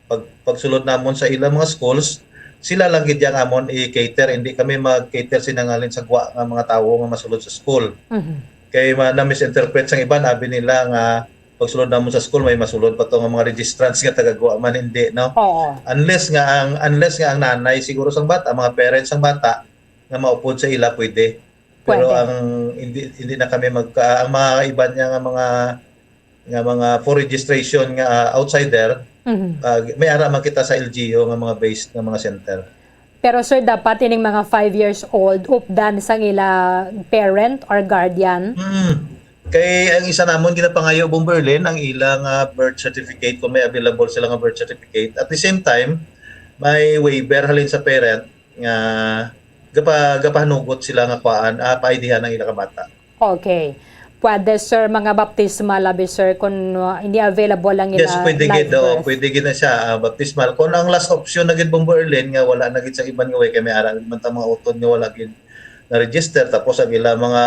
pag, pagsulod namon sa ilang mga schools, sila lang gid yang amon i-cater, hindi kami mag-cater sinangalin sa gwa nga mga tawo nga masulod sa school. Mhm. Kay ma- na-misinterpret sang iban, abi nila nga pagsulod namon sa school, may masulod pa to nga mga registrants nga taga-gwa man, hindi, no? Oo. Unless nga ang unless nga ang nanay siguro sang bata, mga parents sang bata nga maupod sa ila, pwede. Pero Pwede. Ang hindi hindi na kami magka ang mga iban niya nga mga nga mga for registration nga, ah, outsider, Mhm. ah, may ara man kita sa L G U nga mga based nga mga center. Pero, sir, dapat ining mga five years old updan sang ila parent or guardian? Mm. Kay ang isa namon ginapangayo, Bombo Erlin, ang ila nga birth certificate, kung may available sila nga birth certificate. At the same time, may waiver halin sa parent nga gapa gapahanugot sila nga kuan, ah, pa-I D-han ang ila ka bata. Okay. Pwede, sir, mga baptismal, abi, sir, kung, uh, hindi available ang ila Yes, pwede live gid, oo, birth. Pwede gid na siya, ah, baptismal. Kung ang last option na gid, Bombo Erlin, nga wala na gid sa iban nga way, kay may ara man ta mga utod nga wala gid na-register, tapos ang ila mga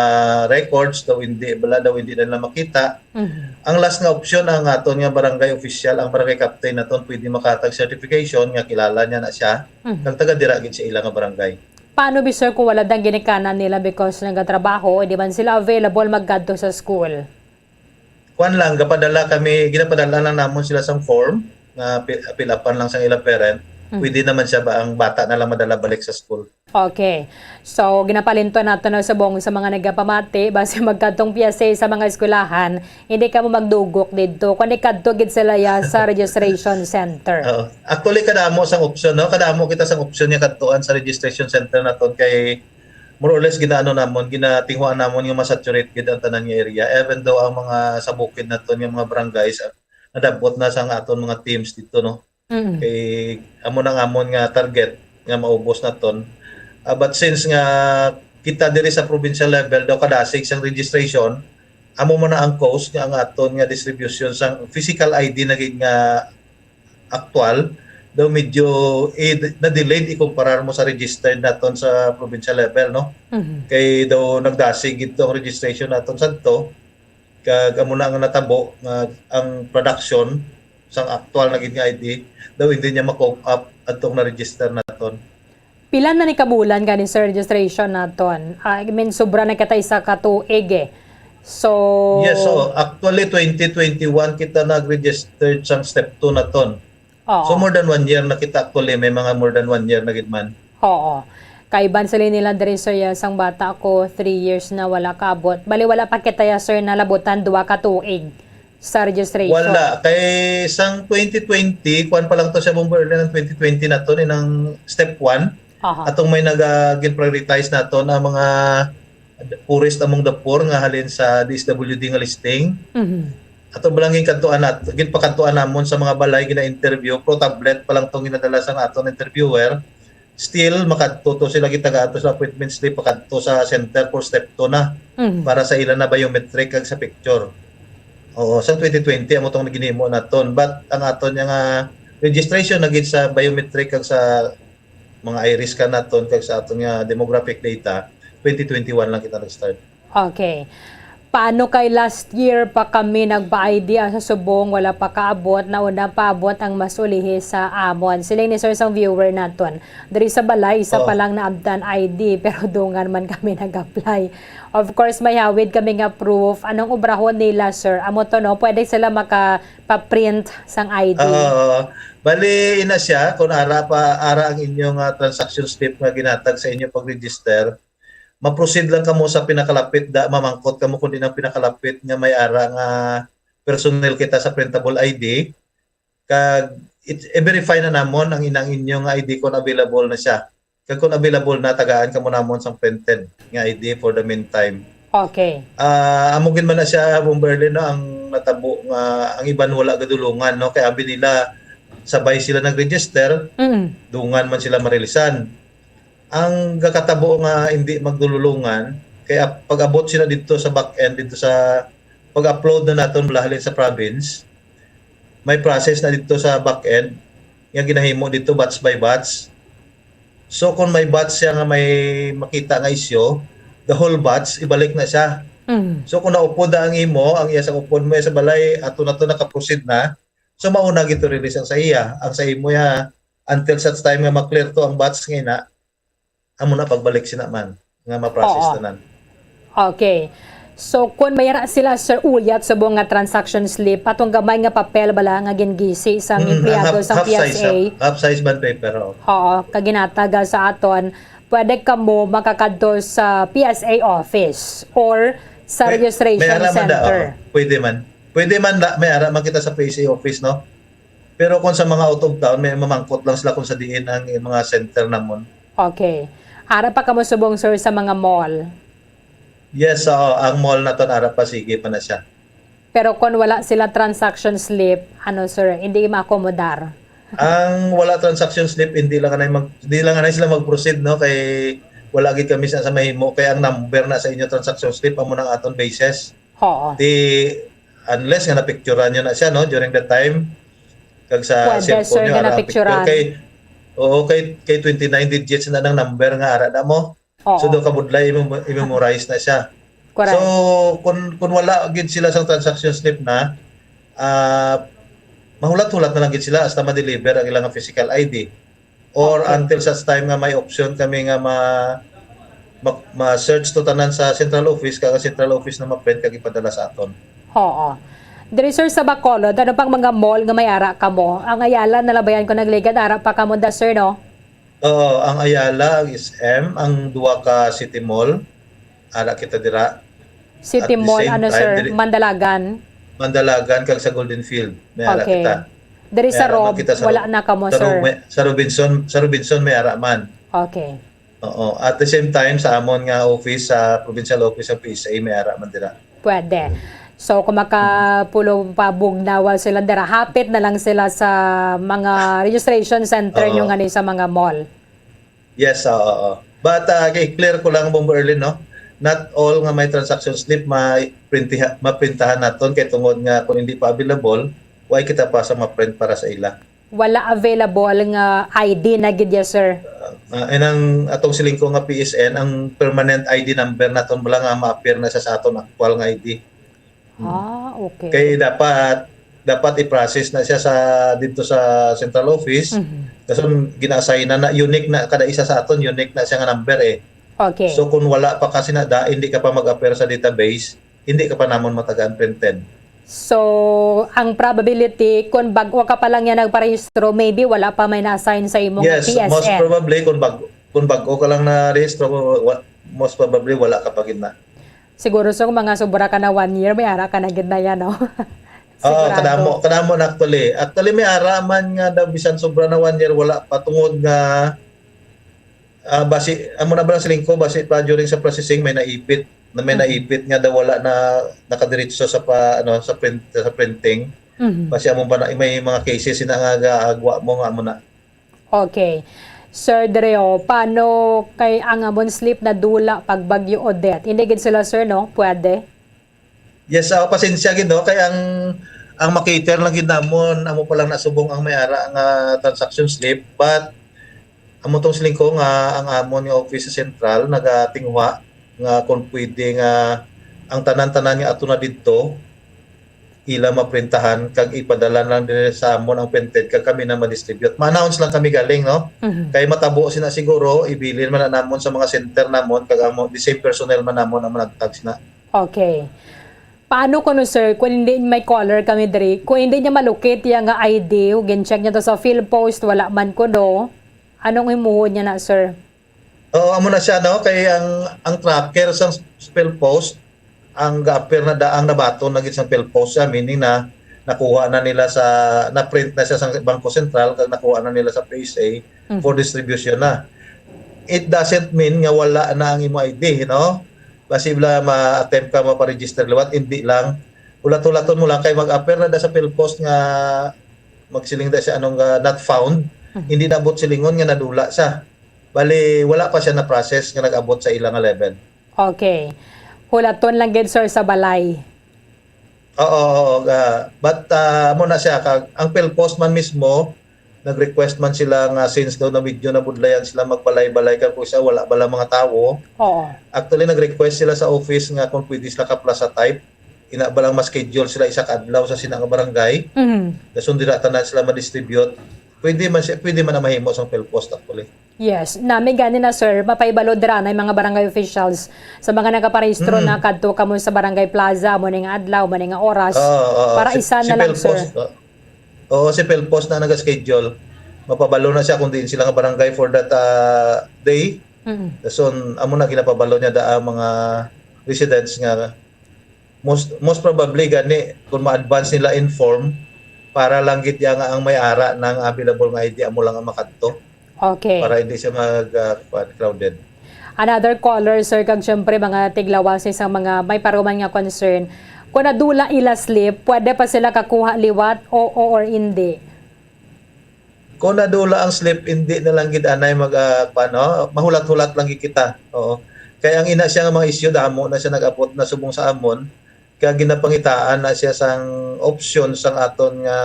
records daw hindi, wala daw, hindi na nila makita. Mhm. Ang last nga option, ang aton nga barangay official, ang barangay captain naton, pwede makahatag certification nga kilala niya na siya, Mhm. kag taga dira gid sa ila nga barangay. Paano bi, sir, kung wala dang ginikanan nila because nagatrabaho, di man sila available magkadto sa school? Kuan lang, gapadala kami, ginapadala lang namon sila sang form nga pi- fill upan lang sang ila parent. Mm. Pwede naman siya ba ang bata na lang madala balik sa school? Okay. So, ginapalinton nato na subong sa mga nagapamati, basi magkadtong P S A sa mga eskwelahan, hindi kamo magdugok didto. Kung ikadto gid sila ya sa registration center. Oo. Actually, kadamo sang option, no? Kadamo kita sang option nga kadtuan sa registration center naton kay more or less ginaano namon, ginatinguhaan namon nga masaturate gid ang tanan nga area, even though ang mga sa bukid naton nga mga barangays, ah, nadabot na sa nga aton mga teams dito, no? Mm. Kay amo nang amon nga target nga maubos naton. Ah, but since nga kita diri sa provincial level daw kadasig sang registration, amo man na ang cause nga ang aton nga distribution sang physical I D na gid nga aktual daw medyo, eh, na-delayed ikumparar mo sa registered naton sa provincial level, no? Mhm. Kay daw nagdasig gid ang registration naton sadto, kag amo na nga natabo nga ang production sang aktual na gid nga I D daw hindi niya ma-cope up adtong na-register naton. Pila na ni kabulan gani, sir, registration naton? Ah, I mean, sobra na kita isa ka tuig eh. So, Yes, so actually twenty twenty-one kita nag-registered sang step two naton. Oo. So more than one year na kita actually, may mga more than one year na gid man. Oo. Kaiban sila nila diri, sir, ya, sang bata ko, three years na wala kaabot. Bali, wala pa kita ya, sir, nalabutan duha ka tuig sa registration. Wala. Kay sang twenty twenty, kuan pa lang to siya, Bombo Erlin, ang twenty twenty na to, ni nang step one. Aha. Atong may naga-, gin-prioritize naton ang mga poorest among the poor nga halin sa D S W D nga listing. Mhm. Ato ba lang ginkadtuan nat-, ginpakadtuan namon sa mga balay, gina-interview, pro tablet pa lang tong ginadala sang aton interviewer. Still, makadto to sila, gitagaan to sa appointment slip, pakadto sa center for step two na Mhm. para sa ila na biometric kag sa picture. Oo, sa twenty twenty amo tong ginhimo naton. But ang aton nga registration na gid sa biometric kag sa mga iris ka naton kag sa aton nga demographic data, twenty twenty-one lang kita nag-start. Okay. Paano kay last year pa kami nagpa-I D, ang sa subong wala pa kaabot, nauna paabot ang mas ulihi sa amon. Siling ni sir sang viewer naton, diri sa balay, isa Oh. pa lang naabtan I D, pero dungan man kami nag-apply. Of course, may hawid kami nga proof. Anong obrahon nila, sir? Amo to, no? Pwede sila makapaprint sang I D. Oo. Bali, ina siya, kung ara pa, ara ang inyong ah, transaction slip nga ginatag sa inyo pag-register, ma-proceed lang kamo sa pinakalapit da, mamangkot kamo kung din ang pinakalapit nga may ara nga personnel kita sa printable I D. Kag it, i-verify na namon ang inang inyo nga I D kung available na siya. Kag kung available na, tagaan kamo namon sang printed nga I D for the meantime. Okay. Ah, amo gid man na siya, Bomberly, no, ang natabo nga ang iban wala gadulungan, no, kay abi nila sabay sila nag-register, Mm. dungan man sila marilisan. Ang gakatabo nga hindi magdululungan kay ap-, pag-abot sila dito sa back end, dito sa pag-upload na naton mula halin sa province, may process na dito sa back end nga ginahimo dito batch by batch. So kung may batch siya nga may makita nga isyu, the whole batch ibalik na siya. Mm. So kung naupod na ang imo, ang iya sa upod mo sa balay, ato na to nakaproceed na. So mauna gito release ang sa iya, ang sa imo ya, until such time nga ma-clear to ang batch nga ina, amo na pagbalik sina man nga ma-process Oo. tanan. Okay. So, kung may ara sila, sir, uyat subong nga transaction slip, atong gamay nga papel bala nga gingisi sang Mm, empleyado half, sa half size, P S A, half, half size ban paper, oh. Oo, kag ginataga sa aton, pwede kamo makakadto sa P S A office or sa May, registration may ara man da, center. Oh. Pwede man. Pwede man da, may ara man kita sa P S A office, no? Pero kung sa mga out of town, may mamangkot lang sila kung sa diin ang mga center namon. Okay. Ara pa kamo subong, sir, sa mga mall? Yes, oo, ang mall naton ara pa, sige pa na siya. Pero kung wala sila transaction slip, ano, sir, hindi maakomodar? Ang wala transaction slip, hindi lang anay mag, hindi lang anay sila mag-proceed, no, kay wala gid kami sa, sa mahimo, kay ang number na sa inyo transaction slip amo nang aton basis. Oo. Di, unless nga napicturan nyo na siya, no, during the time, kag sa Pwede, cellphone sir, nyo, nga ara ang napicturan. Picture. Kay, oo, kay, kay twenty-nine digits na nang number nga ara na mo. Oo. So, do kabudlay, i-mem-, i-memorize na siya. Correct. So, kung, kung wala gid sila sa transaction slip na, ah, mahulat-hulat na lang gid sila hasta ma-deliver ang ilang physical I D. Or Okay. Until such time nga may option kami nga ma-, ma-, ma-search to tanan sa central office, kag ang central office na ma-print kag ipadala sa aton. Oo. Diri, sir, sa Bacolod, ano pang mga mall nga may ara kamo? Ang Ayala, nalabayan ko nagligad, ara pa kamo da, sir, no? Oo, ang Ayala, ang S M, ang duha ka City Mall, ara kita dira. City At the Mall, same ano, time, sir? dili- Mandalagan? Mandalagan kag sa Golden Field, may ara Okay. kita. Diri May sa ara man Rob, kita sa wala Rob-, na kamo, sa Rob-, sir? may, sa Robinson, sa Robinson may ara man. Okay. Oo. At the same time, sa amon nga office, sa provincial office sa P S A, may ara man dira. Pwede. So, kung makapulo pa bugnawa sila dira, hapit na lang sila sa mga registration center Oo. nyo nga ni sa mga mall. Yes, oo, oo. But, ah, i-clear ko lang, Bombo Erlin, no? Not all nga may transaction slip may printiha-, maprintahan naton kay tungod nga kung hindi pa available, why kita pa sa ma-print para sa ila. Wala available nga I D na gid ya, sir. Ah, and ang atong siling ko nga P S N, ang permanent I D number naton wala nga ma-appear na sa, sa aton actual nga I D. Hmm. Ah, okay. Kay dapat, dapat i-process na siya sa, dito sa central office. Mhm. Kasi gina-assign na, na unique na kada isa sa aton, unique na siya nga number eh. Okay. So kung wala pa kasi na da, hindi ka pa mag-appear sa database, hindi ka pa namon matagaan printed. So, ang probability, kung bag-o ka pa lang yan nagparehistro, maybe wala pa may na-assign sa imo nga Yes, P S N. Most probably kung bag, kung bag-o ka lang na rehistro, wa-, most probably wala ka pa gid na. Siguro, sir, kung mga sobra ka na one year, may ara ka na gid na yan, no? Oo, Sigurado. kadamo, kadamo na actually. Actually, may ara man nga daw bisan sobra na one year, wala pa tungod nga Ah, basi, amo na ba lang siling ko, basi pa during sa processing may naipit, na may Mhm. naipit nga daw wala na nakadiretso sa pa, ano, sa print, sa printing. Mhm. Basi amo pa na, may mga cases na nga gaagwa mo nga amo na. Okay. Sir Dreo, paano kay ang amon slip nadula pag Bagyo Odette? Hindi gid sila, sir, no? Pwede? Yes, ah, pasensya gid, no, kay ang, ang makater lang gid namon, amo pa lang nasubong ang may ara nga transaction slip, but amo tong siling ko nga ang amon nga office sa sentral nagatinguha nga kung pwede nga ang tanan-tanan nga ato na didto, ila maprintahan kag ipadala lang din sa amon ang printed kag kami na ma-distribute. Ma-announce lang kami galing, no? Mhm. Kay matabo sina siguro, ibilin man na namon sa mga center namon kag amo, the same personnel man namon ang managtag sina. Okay. Paano kuno, sir, kung hindi may caller kami diri, kung hindi niya malukit iya nga I D, ug gin-check niya to sa PhilPost, wala man kuno, anong himuon niya na, sir? Oo, amo na siya, no? Kay ang, ang tracker sa PhilPost, ang ga-appear na da, ang nabaton na gid sa PhilPost siya, meaning na nakuha na nila sa, na-print na siya sa Bangko Sentral, kag nakuha na nila sa P S A Mhm. for distribution na. It doesn't mean nga wala na ang imo I D, no? Basi bala ma-attempt ka maparegister liwat, hindi lang. Hulat-hulaton mo lang kay mag-appear na da sa PhilPost nga magsiling da siya anong, ah, not found. Mhm. Hindi na abot silingon nga nadula siya. Bali, wala pa siya na-process nga nag-abot sa ila nga level. Okay. Hulaton lang gid, sir, sa balay. Oo, oo, ah, but, ah, amo na siya, kag ang PhilPost man mismo, nag-request man sila nga since daw na medyo nabudlayan sila magbalay-balay, kag kung siya, wala bala mga tawo. Oo. Actually, nag-request sila sa office nga kung pwede sila ka-plaza type. Ina ba lang ma-schedule sila isa ka adlaw sa sina nga barangay. Mhm. Dason dira tanan sila ma-distribute. Pwede man siya, pwede man na mahimo sang PhilPost actually. Yes, nami gani na, sir, mapahibalo dira na yung mga barangay officials sa mga nakaparehistro Mm. na kadto kamo sa barangay plaza, mo ning adlaw, mo ning oras, Oo, oo. para Si, isa si na lang, sir. Pelpos, o-, oo, si Pelpos na nag-schedule. Mapabalo na siya kung diin sila nga barangay for that, ah, day. Mm. So, amo na ginapabalo niya da ang mga residents nga most, most probably gani kung ma-advance nila inform para lang gid ya nga ang may ara nang available nga I D amo lang ang makadto. Okay. Para hindi siya mag, ah, kuwan, crowded. Another caller, sir, kag syempre mga tiglawas sa mga may paruman nga concern. Kung nadula ila slip, pwede pa sila kakuha liwat, oo or hindi? Kung nadula ang slip, hindi na lang gid anay mag, ah, kuwan, no? Mahulat-hulat lang gid kita. Oo. Kay ang ina siya nga mga isyu, damo na siya nag-abot na subong sa amon. Kag ginapangitaan na siya sang option sang aton nga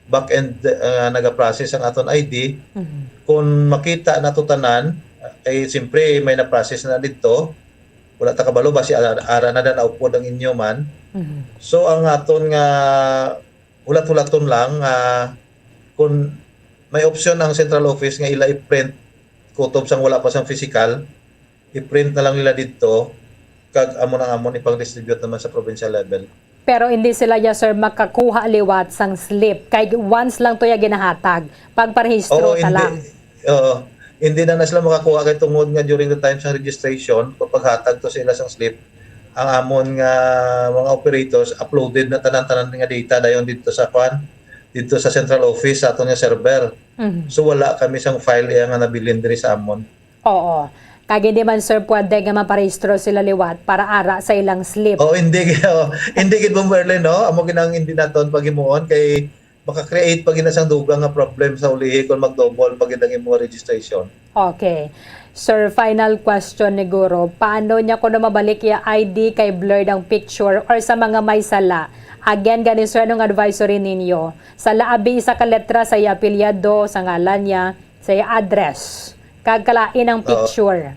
back-end, ah, nagaprocess ang aton I D. Mhm. Kung makita nato tanan, kay siyempre may na-process na didto. Wala ta kabalo ba si ara, ara na da naupod ang inyo man. Mhm. So, ang aton nga hulat-hulaton lang, ah, kung may option ang central office nga ila i-print kutob sang wala pa sang physical, i-print na lang nila didto, kag amo nang amon ipang-distribute naman sa provincial level. Pero hindi sila ya, sir, makakuha liwat sang slip. Kay once lang to ya ginahatag, pagparehistro Oo, ta hindi, lang. Oo. Hindi na na sila makakuha kay tungod nga during the time sa registration, paghatag to sila sang slip, ang amon nga mga operators uploaded na tanan-tanan nga data dayon dito sa kwan, dito sa central office sa aton nga server. Mhm. So, wala kami sang file iya nga nabilin diri sa amon. Oo. Kag hindi man, sir, pwede nga maparehistro sila liwat para ara sa ilang slip. Oh, hindi, oh, hindi gid, Ma'am Merlin, no? Amo gid ang hindi naton paghimuon kay maka-create pa gid na sang dugang nga problem sa ulihi kung mag-double pa gid ang imong registration. Okay. Sir, final question ni Guro. Paano niya kuno mabalik iya I D kay blurred ang picture or sa mga may sala? Again, gani, sir, anong advisory ninyo? Sala abi isa ka letra sa iya apelyido, sa ngalan niya, sa iya address, kag kalain ang Oo. picture.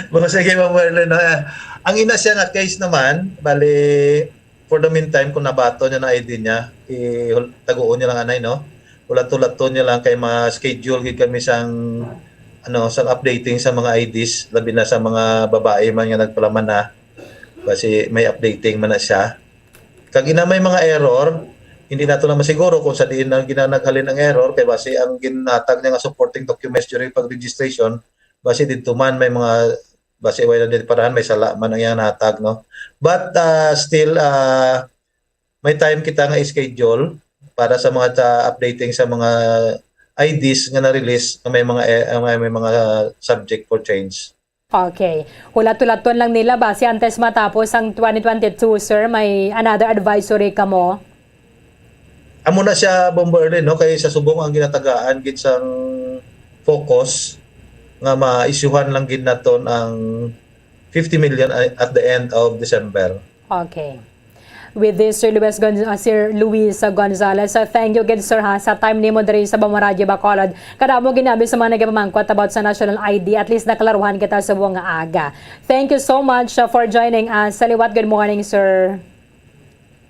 Mga sige, Ma'am Merlin, no? Ah, ang ina siya nga case naman, bali, for the meantime, kung nabato niya na I D niya, i-, taguon niya lang anay, no? Hulat-hulaton niya lang kay ma-schedule gid kami sang, ano, sang updating sa mga I Ds, labi na sa mga babae man nga nagpalaman na. Kasi may updating man na siya. Kag ina may mga error, hindi nato na masiguro kung sa diin na gina-, naghalin ang error, kay basi ang ginhatag niya nga supporting documents during pag-registration, basi didto man may mga, basi way na din parahan, may sala man ang iyang nahatag, no? But, ah, still, ah, may time kita nga schedule para sa mga ta-, updating sa mga I Ds nga na-release nga may mga, eh, may, may mga subject for change. Okay. Hulat-hulaton lang nila basi antes matapos ang twenty twenty-two, sir, may another advisory kamo? Amo na siya, Bombo Erlin, no? Kay sa subong ang ginatagaan gid sang focus nga ma-issuehan lang gid naton ang fifty million at the end of December. Okay. With this, Sir Luis Gon- uh, Sir Luis Gonzalez, uh, thank you again, sir, ha, sa time nimo diri sa Bamaradio Bacolod. Kadamo ginabi sa mga nagapamangkot about sa national I D, at least naklaruhan kita sa buong nga aga. Thank you so much, uh, for joining us. Saliwat, good morning, sir.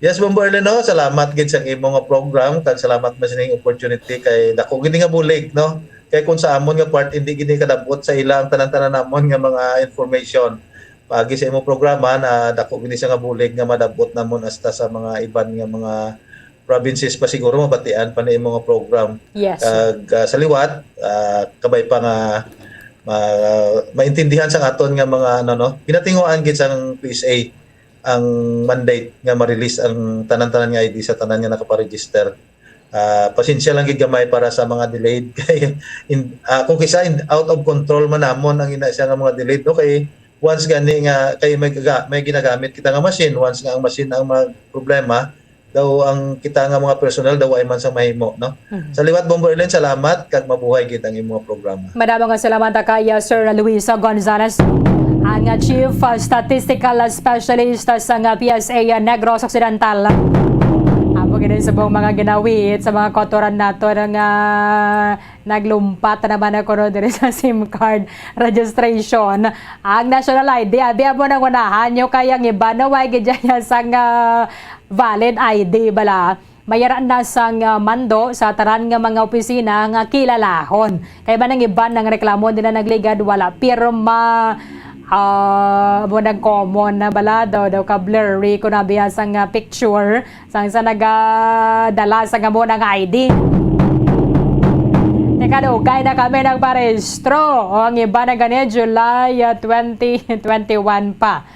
Yes, Bombo Erlin, no? Salamat gid sa imo nga program, kag salamat man sining opportunity kay dako gid nga bulig, no? Kay kung sa amon nga part, hindi gid kadabot sa ila ang tanan-tanan namon nga mga information. Paagi sa imong programa, na dako gid siya nga bulig nga madabot namon hasta sa mga iban nga mga provinces pa, siguro mabatian pa ni imong nga program. Yes, sir. Kag, ah, sa liwat, ah, kabay pa nga ma- maintindihan sang aton nga mga, ano, no, ginatinguan gid sang P S A ang mandate nga ma-release ang tanan-tanan nga I D sa tanan nga nakaparegister. Ah, pasensya lang gid gamay para sa mga delayed kay in, ah, kung kisa in, out of control man namon ang ina siya nga mga delayed, no, kay once gani nga kay may gaga- may ginagamit kita nga machine, once nga ang machine ang magproblema, daw ang kita nga mga personnel daw ay man sang mahimo, no? Mhm. Sa liwat, Bombo Erlin, salamat kag mabuhay gid ang imong programa. Madamo nga salamat kay, uh, Sir Luis Gonzalez, ang, uh, Chief, uh, Statistical Specialist, uh, sa, uh, P S A, uh, Negros Occidental. Amo gid sa buong mga ginawiit sa mga kautoran nato nga naglumpat naman ako, no, diri sa SIM card registration. Ang national I D, abi, amo nang unahan nyo kay ang iba, no, way gid dyan sang, uh, valid I D bala. Mayara na sang, ah, mando sa tanan nga mga opisina nga kilalahon. Kay man ang iban nang reklamo nila nagligad, wala pirma, ah, mo nang common na bala daw, daw ka blurry ko na biya sang, ah, picture sang sa nagadala sa amo nga I D. Teka, dugay na kami nagparehistro. O, ang iba na gani, July, ah, twenty twenty-one pa.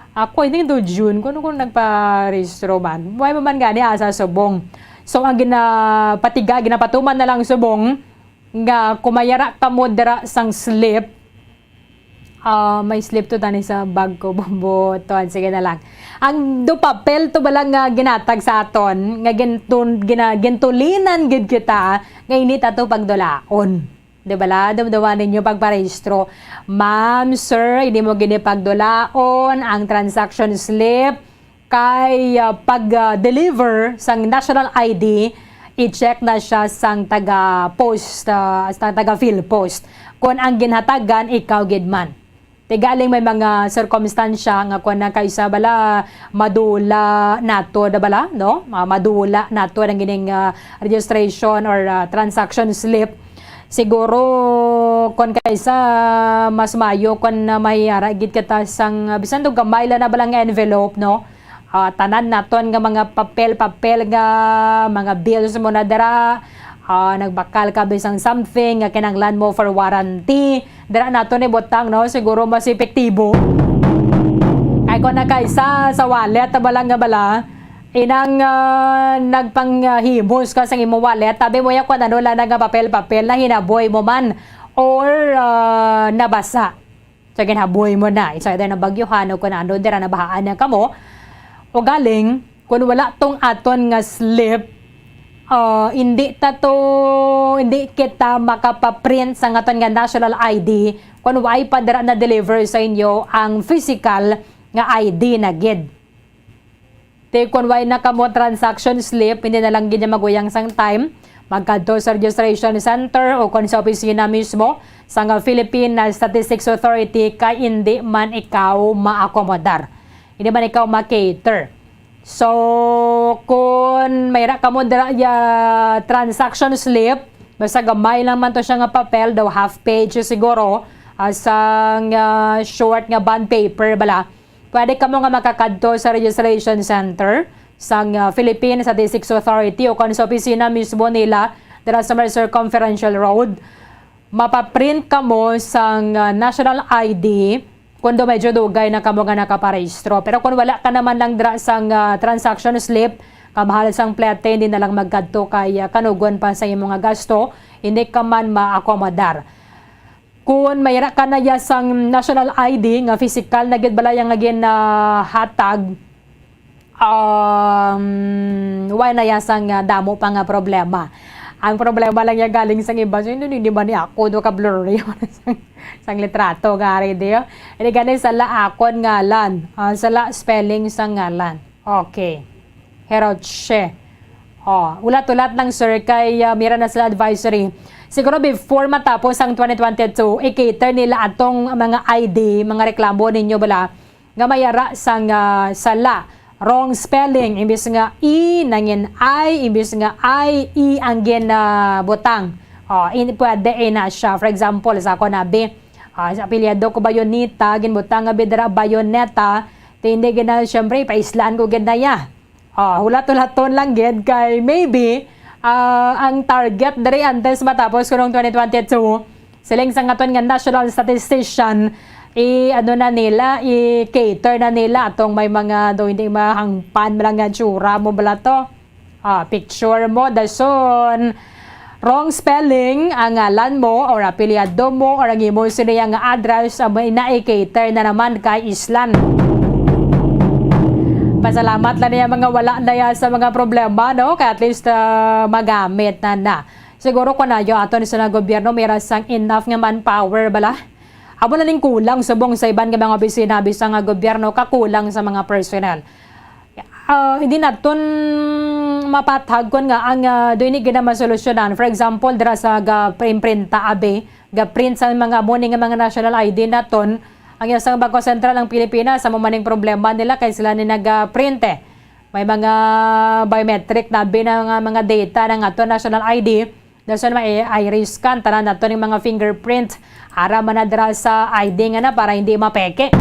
Ako, I think, do June, kuno ko nagparehistro man. Why man gani, ah, sa subong? So, ang ginapatiga, ginapatuman na lang subong nga kumayara kamo dira sang slip. Ah, may slip to tani sa bag ko, Bombo Ton. Sige na lang. Ang do papel to bala nga ginatag sa aton, nga gintun-, gina-, gintulinan gid kita, nga init ato pagdulaon. Di bala, dumduman ninyo pagparehistro. Ma'am, sir, hindi mo gini pagdulaon ang transaction slip kay, ah, pag, ah, deliver sang national I D, i-check na siya sang taga post, ah, sang taga PhilPost. Kung ang ginhatagan, ikaw gid man. Tigaling may mga sirkumstansya nga kung na kaisa bala madula nato na bala, no? Ah, madula nato ang gining, ah, registration or, ah, transaction slip. Siguro kung kaisa mas mayo kung na mahiyara gid kita sang, ah, bisan do gamay lang na balang envelope, no? Ah, tanan naton nga mga papel-papel nga mga bills mo na dira. Ah, nagbakal ka bisang something nga kinahanglan mo for warranty. Dira nato ni butang, no? Siguro mas epektibo. Kay kung nakaisa sa wallet, bala nga bala, inang, ah, nagpanghimos ka sa imong wallet, tabi mo ya kung ano lang nga papel-papel na hinaboy mo man or, ah, nabasa. So, ginhaboy mo na. So, either nabagyuhan o kung ano, dira nabahaan na kamo. O galing, kung wala tong aton nga slip, ah, hindi ta to, hindi kita makapaprint sa aton nga national I D kung way pa dira na-deliver sa inyo ang physical nga I D na gid. Ti kun way na kamo transaction slip, hindi na lang gid niya maguyang sang time. Magkadto sa registration center o kon sa opisina mismo sang Philippine Statistics Authority kay hindi man ikaw maakomodar. Hindi man ikaw ma-cater. So, kun mayra kamo dira ya transaction slip, basta gamay lang man to siya nga papel, daw half page siguro, ah, sang, ah, short nga bond paper bala. Pwede kamo nga makakadto sa registration center sang, ah, Philippine Statistics Authority o kon sa opisina mismo nila dira sa may Circumferential Road. Mapaprint kamo sang, ah, national I D kung do medyo dugay na kamo nga nakaparehistro. Pero kung wala ka naman lang dira sang, ah, transaction slip, Kamahal sang plete, hindi na lang magkadto kay, ah, kanugon pa sa imo nga gasto, hindi ka man maakomodar. Kung mayra ka na ya sang national I D nga physical na gid bala ya nga ginahatag, um, wala na ya sang, ah, damo pa nga problema. Ang problema lang ya galing sang iba, so, hindi, hindi man ni ako, do ka blurry sang, sang litrato nga ari di, oh. Hindi gani sala akon ngalan, ah, sala spelling sang ngalan. Okay. Heroche. Oh, ulat-ulat lang, sir, kay, ah, mira na sila advisory. Siguro before matapos ang twenty twenty-two, i-cater nila atong mga I D, mga reklamo ninyo bala, nga mayara sang, ah, sala, wrong spelling, imbis nga E, nangin I, imbis nga I, E ang gin, ah, butang. Oh, in, pwede, eh, na siya. For example, sa ako na, bi, ah, sa apelyido ko Bayoneta, ginbutang nga bidra Bayoneta, ti hindi gid na, syempre, paislaan ko gid na ya. Oh, hulat-hulaton lang gid kay maybe, ah, ang target diri antes matapos kunong twenty twenty-two, siling sang aton nga national statistician, i-ano na nila, i-cater na nila atong may mga do hindi mahangpan lang nga tsura mo bala to. Ah, picture mo, dason. Wrong spelling ang ngalan mo or apelyido mo or ang imo siniya nga address, amo na i-cater na naman kay islan. Pasalamat lang niya mga wala na ya sa mga problema, no? Kay at least, ah, magamit na na. Siguro kung nayo aton sa gobyerno, may rasang enough nga manpower bala. Amo na ning kulang subong sa iban nga mga opisina, bisan nga gobyerno kakulang sa mga personnel. Ah, hindi naton mapathag kon nga ang, ah, do ini gid na masolusyonan. For example, dira sa ga-, imprinta, abi, ga-print sa mga amo ni nga mga national I D naton, ang iya sa Bangko Sentral ang Pilipinas, amo man ning problema nila kay sila ni naga-print, eh. May mga biometric na abi na nga mga data ng aton national I D. Dason may iris scan, tanan nato ning mga fingerprint. Ara man na dira sa I D nga na para hindi mapeke.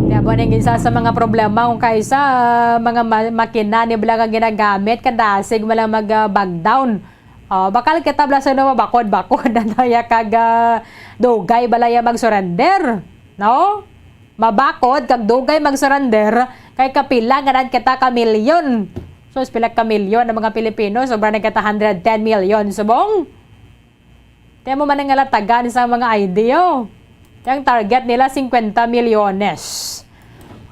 Kaya po ning isa sa mga problema kung kaisa, ah, mga ma-, makina ni bala nga ginagamit, kadasig mo lang mag, ah, bag down. Oh, bakal kita bala sa no mabakod-bakod na ya kag, ah, dugay bala ya mag-surrender, no? Mabakod kag dugay mag-surrender kay kapila nga nan kita ka milyon. So, pila ka milyon ang mga Pilipino? Sobra na kita hundred ten million. Subong? Tiyan mo man ang ngalatagan sa mga I D, oh. Ang target nila, cincuenta milyones.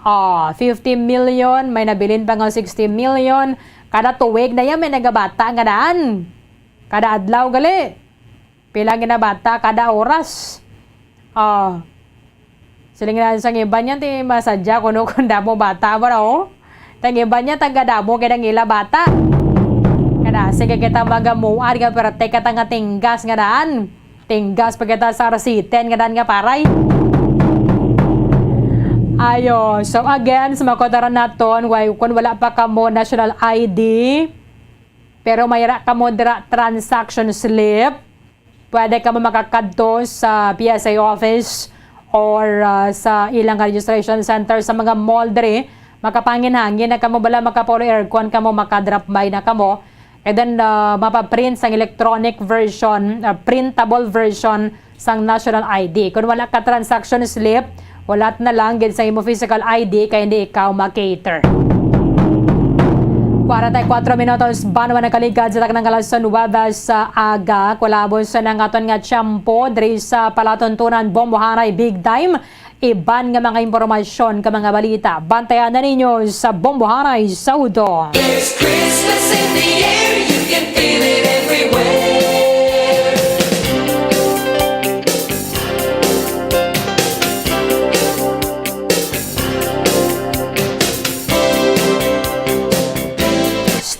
Ah, fifty million, may nabilin pa nga sixty million. Kada tuig na yan, may nagabata nga daan. Kada adlaw, gali. Pila ginabata kada oras? Ah. Siling na sang iban yan, ti masadya kuno kung damo bata mo na, oh. Tang iban yan, taga damo kay nang ila bata. Kada sige kita magamuan nga perte ka tanga tinggas nga daan. Tinggas pa kita sa rasiten nga daan nga paray. Ayo, so again, sa mga kotaran naton, why, kung wala pa kamo national I D, pero mayra kamo dira transaction slip, pwede kamo makakadto sa P S A office or, ah, sa ilang registration center sa mga mall diri. Makapangin-hangin na kamo bala, makapulo aircon kamo, maka-drop by na kamo. And then, ah, mapaprint sang electronic version, ah, printable version sang national I D. Kung wala ka transaction slip, hulat na lang gid sa imo physical I D kay hindi ikaw ma-cater. Kwarenta y kuwatro minutos, banwa nakaligad sa taknang kalason, Huwebes sa aga. Kulabos na ang aton nga tiyempo diri sa palatuntunan, Bombohanay Big Time. Iban nga mga impormasyon ka mga balita, bantayan na ninyo sa Bombohanay sa Udto. There's Christmas in the air, you can feel it everywhere.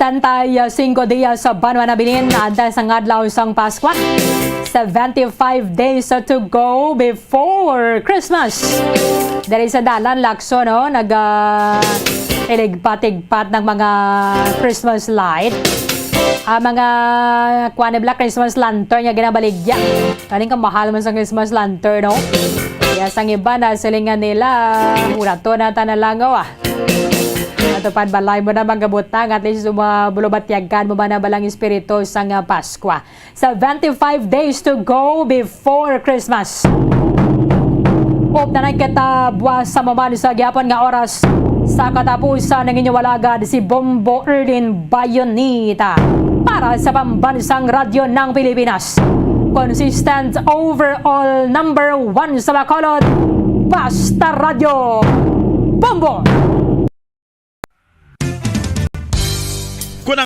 Setenta y cinco dias sa banwa nabilin, antes ang adlaw sang Paskwa. Seventy-five days to go before Christmas. Diri sa dalan, Lacson, no? Nag, ah, iligpat-igpat ng mga Christmas light. Ah, mga, kuwan nila, Christmas lantern nga ginabaligya. Kaning kamahal man sa Christmas lantern, no? Kaya sang iba na silingan nila, "Urato na ta na lang, oh, ah." Ato pan balay mo na mga butang, at least suma-, bulubatyagan mo ba na balang espiritu sang, ah, Paskwa. Seventy-five days to go before Christmas. Up na lang kita buwas sa maman sa gihapon nga oras. Sa katapusan, ang inyong alagad, si Bombo Erlin Bayonita para sa Pambansang Radyo ng Pilipinas. Consistent overall number one sa Bacolod, Basta Radyo. Bombo!